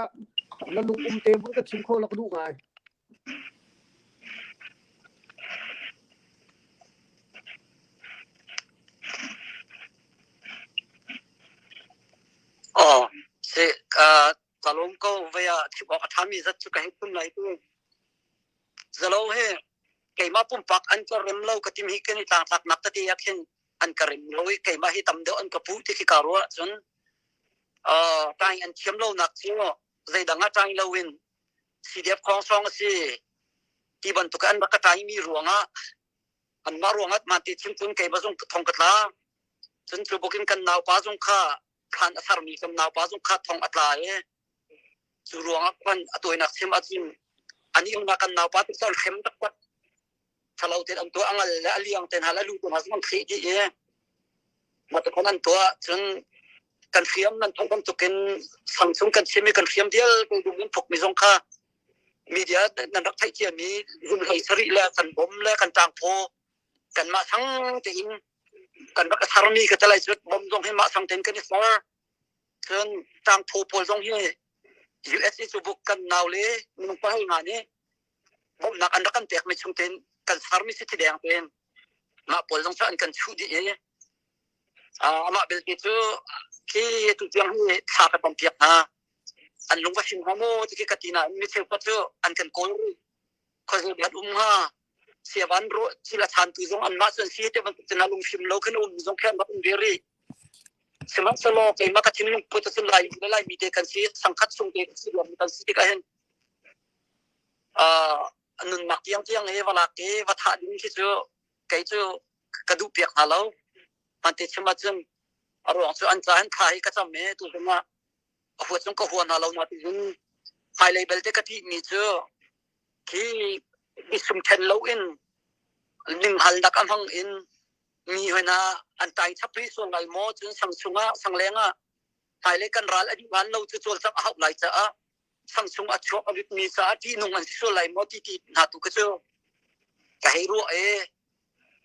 na lung um te vun ka chim kho la ka duh ngai. Aw, si ka ka lawm ko vei ah chim awk a ṭhami zat cu ka hei phun lai tu. Zalo he keimah pumpak an ka rem lo ka tim hi kan i tlangtlaknak tete ah khin an ka rem lo i keimah hi tam deuh an ka puh ti khi kaa ruah cun uh, ṭaing an thiam lonak cu zeidang ah ṭaing loin CDF khawngsawng a si ti bantuk an rak ka ṭaimi ruangah anmah ruangah mah ti chim cun keimah zong thong ka tla cun cu bukin kan naupa zong kha. Thlan a sarmi kan naupa zong kha thong a tla i cu ruangah khan a tawinak chim ahcun ani umnak kan naupa tu cu hrem taktak thalo ten an tuah a ngal le a liang te hna le a lu te hna zong an thleh dih i matakhon an tuah cun kan hriam nan thong bantukin sang chung kan chim i kan hriam vialte dum in phukmi zong kha media nan rak theih ciami zumhlei sarih le kan bom le kan ṭangphaw kanmah sang tein kan rak sarmi ka telai cu bom zong hi mah sang tein kan i ser cun ṭangphaw pawl zong hi USA cu buk kan nau le minung pahal nga nih bawmhnak an rak kan pekmi chung tein kan sarmi si thideng tein mah pawl zong cu an kan chuh dih i amah belte cu khi tu tiang hi thla ka tam piak hna an lung va him hnga maw ti khi ka ti nain mi cheukhat cu an kan kawl rih khuazei an um hnga siavan ro thil a chantu zong anmah cun si te bantuk cun a lungfim lo khin um zong khin rak um ve rih sihmanhsehlaw keimah ka thinlung put cun lai le lai mi te kan si sangkhat chung te kan si ruam kan si tikah hin nunnak tiang tiang he va lak i va thah ding khi cu kei cu ka duh piak hna lo hmante chim ahcun a ruang cu an ca hin thla hi ka cam i tu zong ah a huat zong ka hua hna lo na ti in hmailei belte ka ṭihmi cu khi misum ṭhen lo in ninghalnak a hmang in mi hoi hna an tai chap rih sual lai maw cun sang chungah sang leng ah hmailei kan ral a dih lan lo cu cawlcangh a hauh lai caah sang chung a chuak a ritmi caah ṭihnung an si sual lai maw ti ti hna tu kha cu ka hei ruah i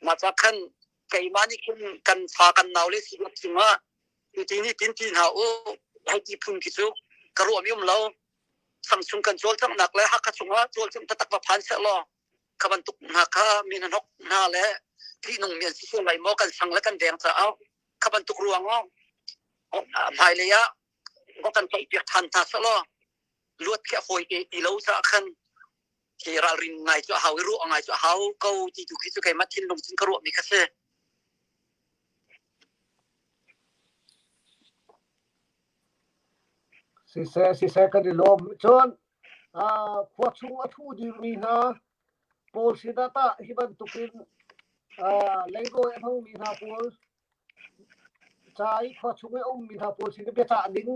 mah ca khan keimah nih khin kan fa kan nau le si cungah ti nih tin ti hna u hei ti phun khi cu ka ruahmi um lo sang chung kan cawlcanghnak le Hakha chungah cawlcangh taktak va phan seh law kha bantuk hna kha mi hnok hna le ṭihnung mi an si sual lai maw kan sang le kan veng caah kha bantuk ruangah hmailei ah va kan tlaihpiak ṭhan hna seh law luat khi a fawi te ti lo caah khan khi ralrin ngai cu a hau i ruah ngai cu a hau ko ti tu khi cu keimah thinlung cun ka ruahmi kha si. Siseh siseh kan i lawm. Cun khua chung a ṭhu dirmi hna pawl sinah tah hi bantukin leirawi a hmangmi hna pawl ca i khua chung i a ummi hna pawl sin i biacah ding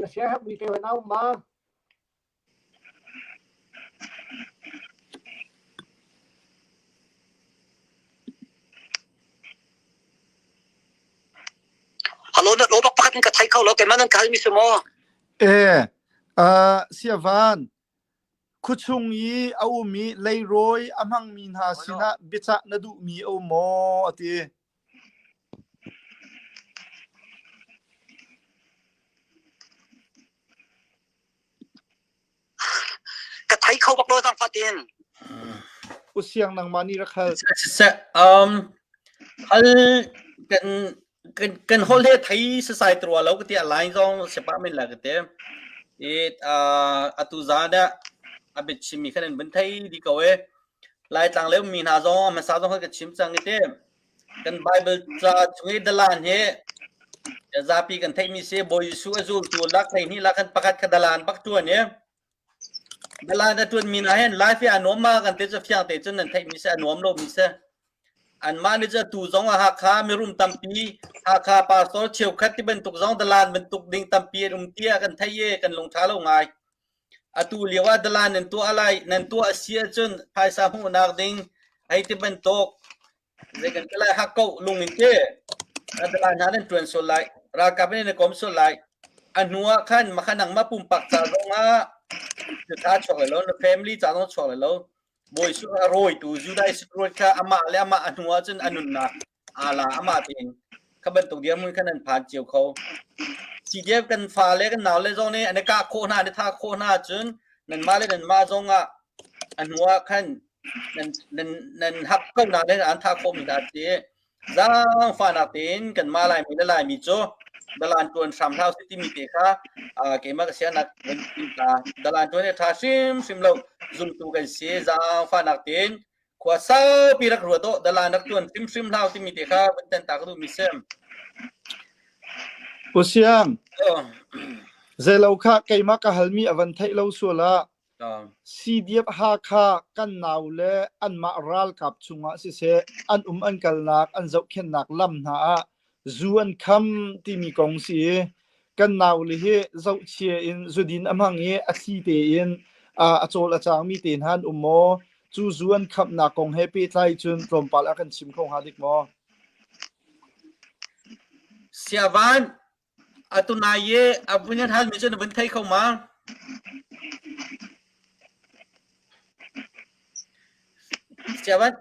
na siaherhmi te hna um ma? Halo na lo bak pakhat in ka thei kho lo keimah nan ka halmi si maw? Eh, uh, siavan, khuachung i a um i leirawi a hmangmi hna sinah biacah na duhmi a um maw? a ti. Ka thei kho bak lo zangfah tein. U siang nangmah nih rak hal. Siseh, um, hal kan kan kan holh he thei sasai trua lo ka ti a line zong sepa men la ka ti. I uh, atu zan ah a bit chimmi khan an bun thei di ko e. Laitlang le mi hna zong hmasa zong ka chim cang i te. Kan Bible ca chung i dalan hi zapi kan theihmi si Bawi Jesuh a zultu lak 12 lak khan pakhat kha dalan bak ṭuan i dalan a ṭuanmi hna hin life hi a nuam ma kan ti cu fiang te cun nan theihmi si a nuam lomi si. Anmah nih cu atu zong ah Hakha mirum tampi Hakha pastor cheukhat ti bantuk zong dalan bantuk ding tampi an um tiah kan theih i kan lungṭha lo ngai. Atu lio ah dalan nan tuah lai nan tuah a si ahcun phaisa hmuhnak ding hei ti bantuk Zei kan ti lai hak ko lung in ti. Dalan hna nan ṭuan sual lai. Ralkap in nan kom sual lai. A hnu ah khan makha nangmah pumpak ca zong ah tha chuak lai lo, na family ca zong chuak lai lo. Bawi su a rawitu Judah Iscariot kha amah le amah a hnu ah cun a nunnak aa la amah tein kha bantuk dirhmun khan an phan cio kho. CDF kan fa le kan nau le zong nih an i kah khawh hna, an i thah khawh hna ahcun nanmah le nanmah zong ah a hnu ah khan nan nan nan hak ko na le an tha khawh mi hna si zaangfahnak tein kanmah Laimi le Laimi cu dalan tuan hram hlah usih timi te kha keimah ka sianak kan ti ta dalan tuan hi tha hrimhrim lo zumtu kan si zaangfahnak tein khua saupi rak ruat aw dalan rak tuan hrimhrim hlah timi te kha vun tan ta ka duh mi sim Usiang zeilo kha keimah ka halmi avan theih lo sual ah CDF Hakha kan naule anmah ralkap chungah siseh, an um an kalnak, an zohkhenhnak lam hna ah Zu an kham timi kong si i kan naule hi zohchia in zudin a hmang i a thli tein a cawl a cangmi te hna an um maw? Cu zu an khamnak kong he pehtlai cun tlawmpal a kan chim kho hnga dik maw? Siavan, atu nai i a vun an halmi cu na vun thei kho ma? Siavan,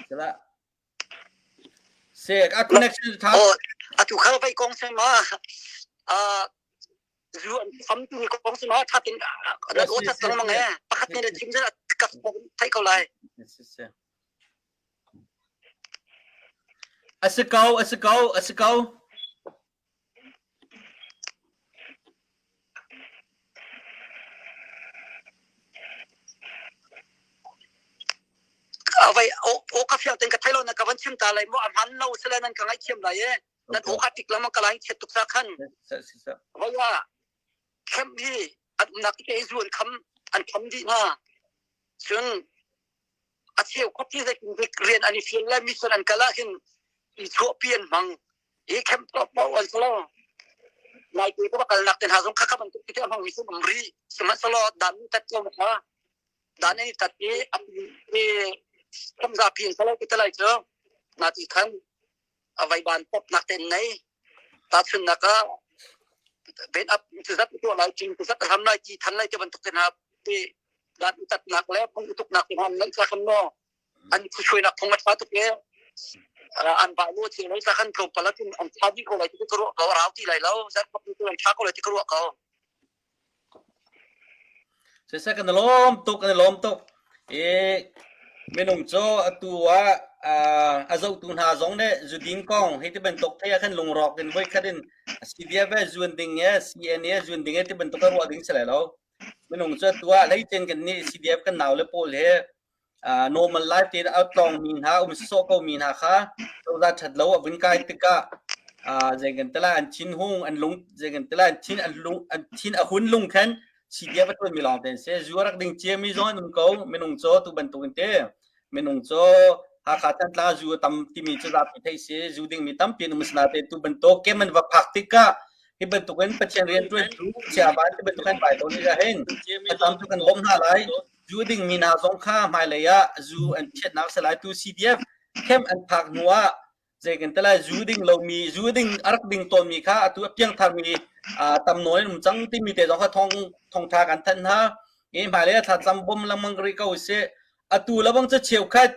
Sila. Se a connection tha. Oh, atu kha vai kong se ma. A zu an fam tu ni kong se ma tha tin na o chat lang mang e. Pakhat ne chim za ka thai ko lai. A si ko, a si ko, a si ko. Avai o ka fiang ten ka thai lo na ka van chim ta lai mu a hman lo sile nan ka ngaihthiam lai e nan o ka tik lam ka lai chet tuk sa khan vai a khem hi an umnak te zu an kham an kham dih hna cun a cheu khuapi zeitin rian an i fial le mission an kal ah hin i chuahpi an hmang i khem top mo an salo lai te ko kalnak te hna zong kha kha bantuk te a hmang mi sun um ri sihmanhsehlaw dan tat ko kha dan ai tat i i kham zapi an salo te lai cu na ti khan a vai ban pop nak ten nei ta chun nak ah ben up cu zat tu lai ching cu zat ram lai ti than lai te bantuk te hna te dan tat nak le phung tuk nak te hna nan sa khan no an phuhruainak phung a ṭha tuk i an ba lu thil lei khan tlawmpal ah cun an ṭha dih ko lai ti ka ruah ko a rau ti lai lo zan khat cu an ṭha ko lai ti ka ruah ko. Siseh kan i lawm tuk kan i lawm tuk i minung cu atu ah a zohtu hna zong nih zudin kong hi ti bantuk thei ah khan lungrawk in voikhat in CDF he zuan ding he CNA zuan ding he ti bantuk a ruah ding si lai lo. Minung cu atu ah hleicen kan nih CDF kan naule pawl he normal life tein a tlawngmi hna um sawh ko mi hna kha cozah ṭhat lo a vun kai tikah zei kan tila an thin hung an lung zei kan tila an thin an lung an thin a hun lung khan CDF a ṭuan mi lawng te an si zu rak ding cia mi zong an um ko minung cu tu bantuk in te minung cu Hakha Thantlang zu a tam timi cu zapi theih si zu ding mi tampi an um asinain tu bantuk kem an va phak tikah hi bantukin Pathian rian ṭuan tu chia van ti bantuk an pai tawn ni hin a tam cu kan bawmh hna lai Zu dingmi hna zong kha hmailei ah zu an chiatnak si lai. Tu CDF camp an phak hnu ah zei kan ti lai zu ding lomi zu ding a rak ding tawnmi kha atu a piangtharmi tam nawn in um cang timi te zong kha thong thongtha kan thanh hna. I hmailei ah thlacam bawm lengmang rih ko usih. Atu lebang cu cheukhat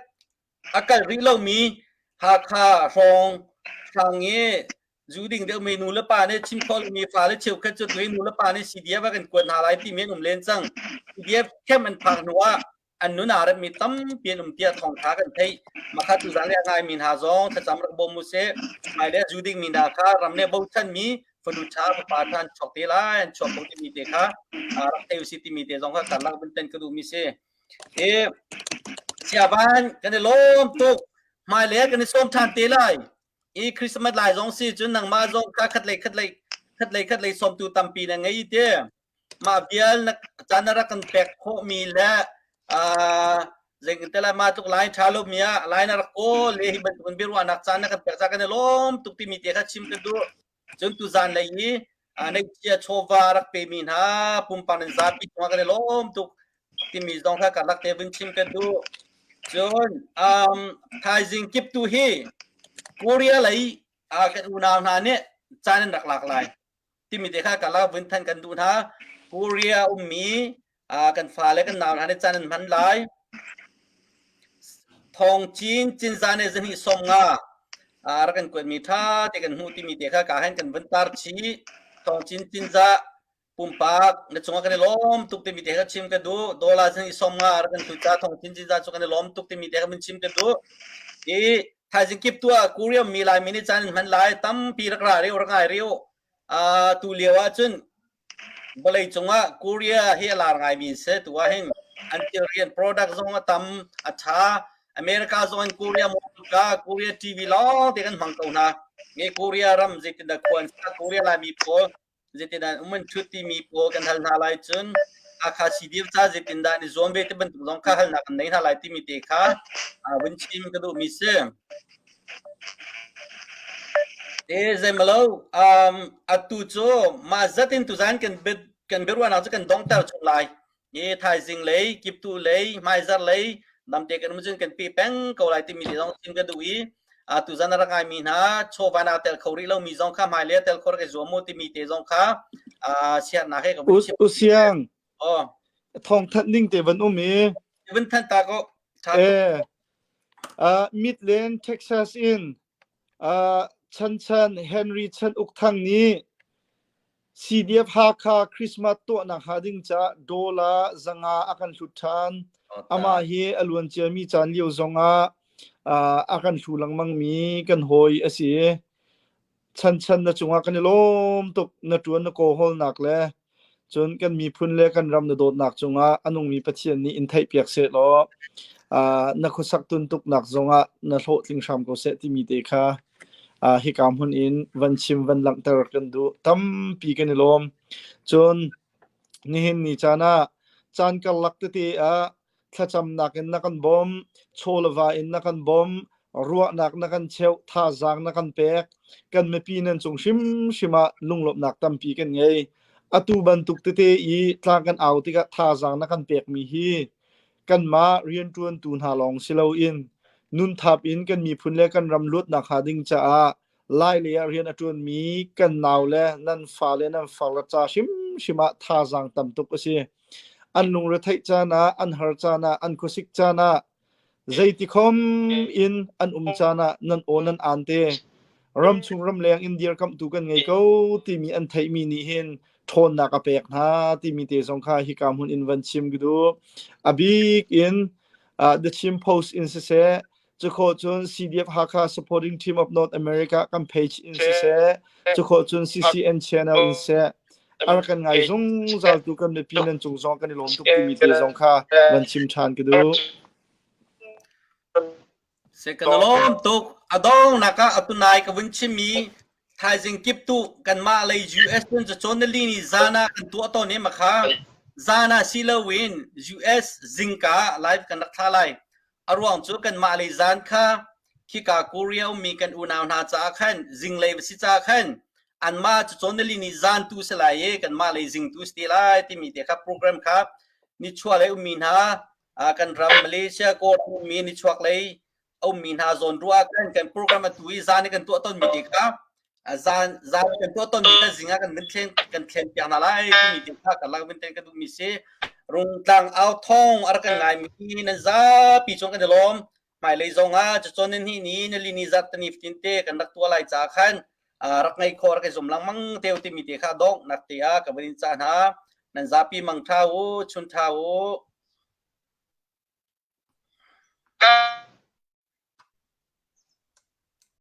a kal rih lomi Hakha hrawng hrang i zu ding deuhmi nu le pa nih chim khawh lomi fale cheukhat cu tuhi nu le pa nih CDF ah kan kuat hna lai timi an um len cang. CDF camp an phak hnu ah an nun aa remmi tampi an um tiah thawngtha kan theih. Makha tuzan le a ngaimi hna zong thlacam rak bawm u sih. Hmailei a zu dingmi hna kha ram le bochanmi fanu ṭha fapa ṭha an chuak te lai an chuak ko timi te kha rak thei usih timi te zong kha karlak vun ten ka duhmi si. I siavan kan i lawm tuk. Hmailei kan i sawm ṭhan te lai. I Christmas lai zong si cun nangmah zong kha khat lei khat lei khat lei khat lei sawmtu tampi na ngei te. Mah vial na caan na rak kan pek khawhmi le uh, zeitin lai mah tluk lai ṭha lo mi ah lai na rak kawl le hi bantukin biaruahnak caan na kan pek ca kan i lawm tuk timi te kha chim ka duh. Cun tuzaan lei i neihcia chawva rak pemi hna pumpak nan zapi cungah kan i lawm tuk timi zong kha karlak te vun chim ka duh. Cun um, thaizing kip tu hi Korea lei uh, kan unau hna nih caan an rak lak lai timi te kha karlak vun than kan duh hna. Korea ummi uh, kan fale kan nau hna nih caan an hman lai. Thawng Cin Cinzah nih zahnih 50 rak kan kuatmi ṭha te kan hmuh timi te kha ka hen kan vun tar chih. Thawng Cin Cinzah pumpak na cungah kan i lawm tuk timi te kha chim ka duh. Dollar zahnih 50 rak kan hlut ca Thawng Cin Cinzah cu kan i lawm tuk timi te kha vun chim ka duh. I thaizing kip tu ah Korea mi Laimi nih caan in hman lai tampi rak ra reu rak ngai reu. Tu lio ah cun Vawleicung ah Korea hi a lar ngaimi an si. Tu ah hin an thilrian product zong a tam, a ṭha. America zong in Korea ka Korea TV lawng te kan hmang ko hna. Nge Korea ram zeitindah khua an sak, Korea Laimi pawl zeitindah an um an ṭhut timi pawl kan hal hna lai cun Hakha CDF ca zeitindah an i zuam ve ti bantuk zong kha halnak kan nei hna lai timi te kha vun chim ka duhmi si. E zeimalo atu cu mah zatin tuzan kan kan biaruahnak cu kan dongter chung lai. I thaizing lei, kiptu lei, hmaizar lei namte kan um cun kan pe peng ko lai timi te zong chim ka duh i tuzan a rak ngaimi hna chawva naa tel kho rih lomi zong kha hmailei ah tel kho rak i zuam mu timi te zong kha siarnak he ka vun chim. Usiang. Oh. Thawng thanh ding te van um i. Vun thanh ta ko. Eh. Midland, Texas in Chan Chan Henry Chan Uk Thang nih CDF Hakha Christmas tuahnak hnga ding caah dollar 500 a kan hlut ṭhan. Amah hi a luanciami caan lio zongah a kan hlu lengmangmi kan hawi a si. Chanchan na cungah kan i lawm tuk. Na ṭuan na kawhawlnak le cun kan miphun le kan ram na dawtnak cungah a nungmi Pathian nih in theihpiak sehlaw na khuasak tuntuknak zongah na hlawhtling hram ko seh timi te kha hika hmun in van chim van langhter kan duh. Tampi kan i lawm. Cun nihin ni caan ah caan karlak tete ah thlacamnak in na kan bawm, chaw le va in na kan bawm, ruahnak na kan cheuh, thazaang na kan pek. Kan mipi nan cung hrimhrim ah lunglawmhnak tampi kan ngei. Atu bantuk tete i tlang kan au tikah thazaang na kan pekmi hi kanmah rianṭuantu hna lawng si loin nunthap in kan miphun le kan ram luatnak hnga ding caah Lai lei ah rian a ṭuanmi kan nau le nan fa le nan farle ca hrimhrim ah thazaang tam tuk a si. An lungretheih caan ah, an har caan ah, an khuasik caan ah, zeiti khom in an um caan ah nan aw nan aan te. Ramchung ramleng in dirkamhtu kan ngei ko timi an theihmi nih hin ṭhawnnak a pek hna timi te zong kha hika hmun in van chim ka duh. A bik in The Chin Post in siseh, Cukhawh cun CDF Hakha Supporting Team of North America kan page in siseh, cukhawh cun CCN channel in seh, a rak kan ngai zungzal tu kan mipi nan cung zong kan i lawm tuk timi te zong kha van chim ṭhan ka duh. Se kan lawm tuk. A dong nak ah atunai ka vun chimmi thaizing kip tu kanmah lei US cun cacawn na li ni zan ah kan tuah tawn i makha zan ah si loin US zingka live kan rak thla lai. A ruang cu kanmah lei zan kha khika Korea ummi kan unau hna caah khan zinglei va si caah khan anmah cu cawn ni zan tu si lai i kanmah lei zing tu si te lai timi te kha program kha nichuah lei ummi hna kan ram Malaysia Kawl ummi nichuak lei ummi hna zawn ruah ah khan kan program atu i zan i kan tuah tawnmi te kha zan zan kan tuah tawnmi kha zing ah kan vun thlen kan thlen piak hna lai timi te kha kan lak vun ten ka duhmi si. Rungtlang au thong a rak kan ngaimi nan zapi cung kan i lawm. Hmailei zong ah cucun ni hnih ni nili ni zarh tani fatin te kan rak tuah lai caah khan rak ngei khawh rak i zum lengmang te timi te kha donghnak te ah ka van in cah hna. Nan zapi mang ṭha u, chun ṭha u.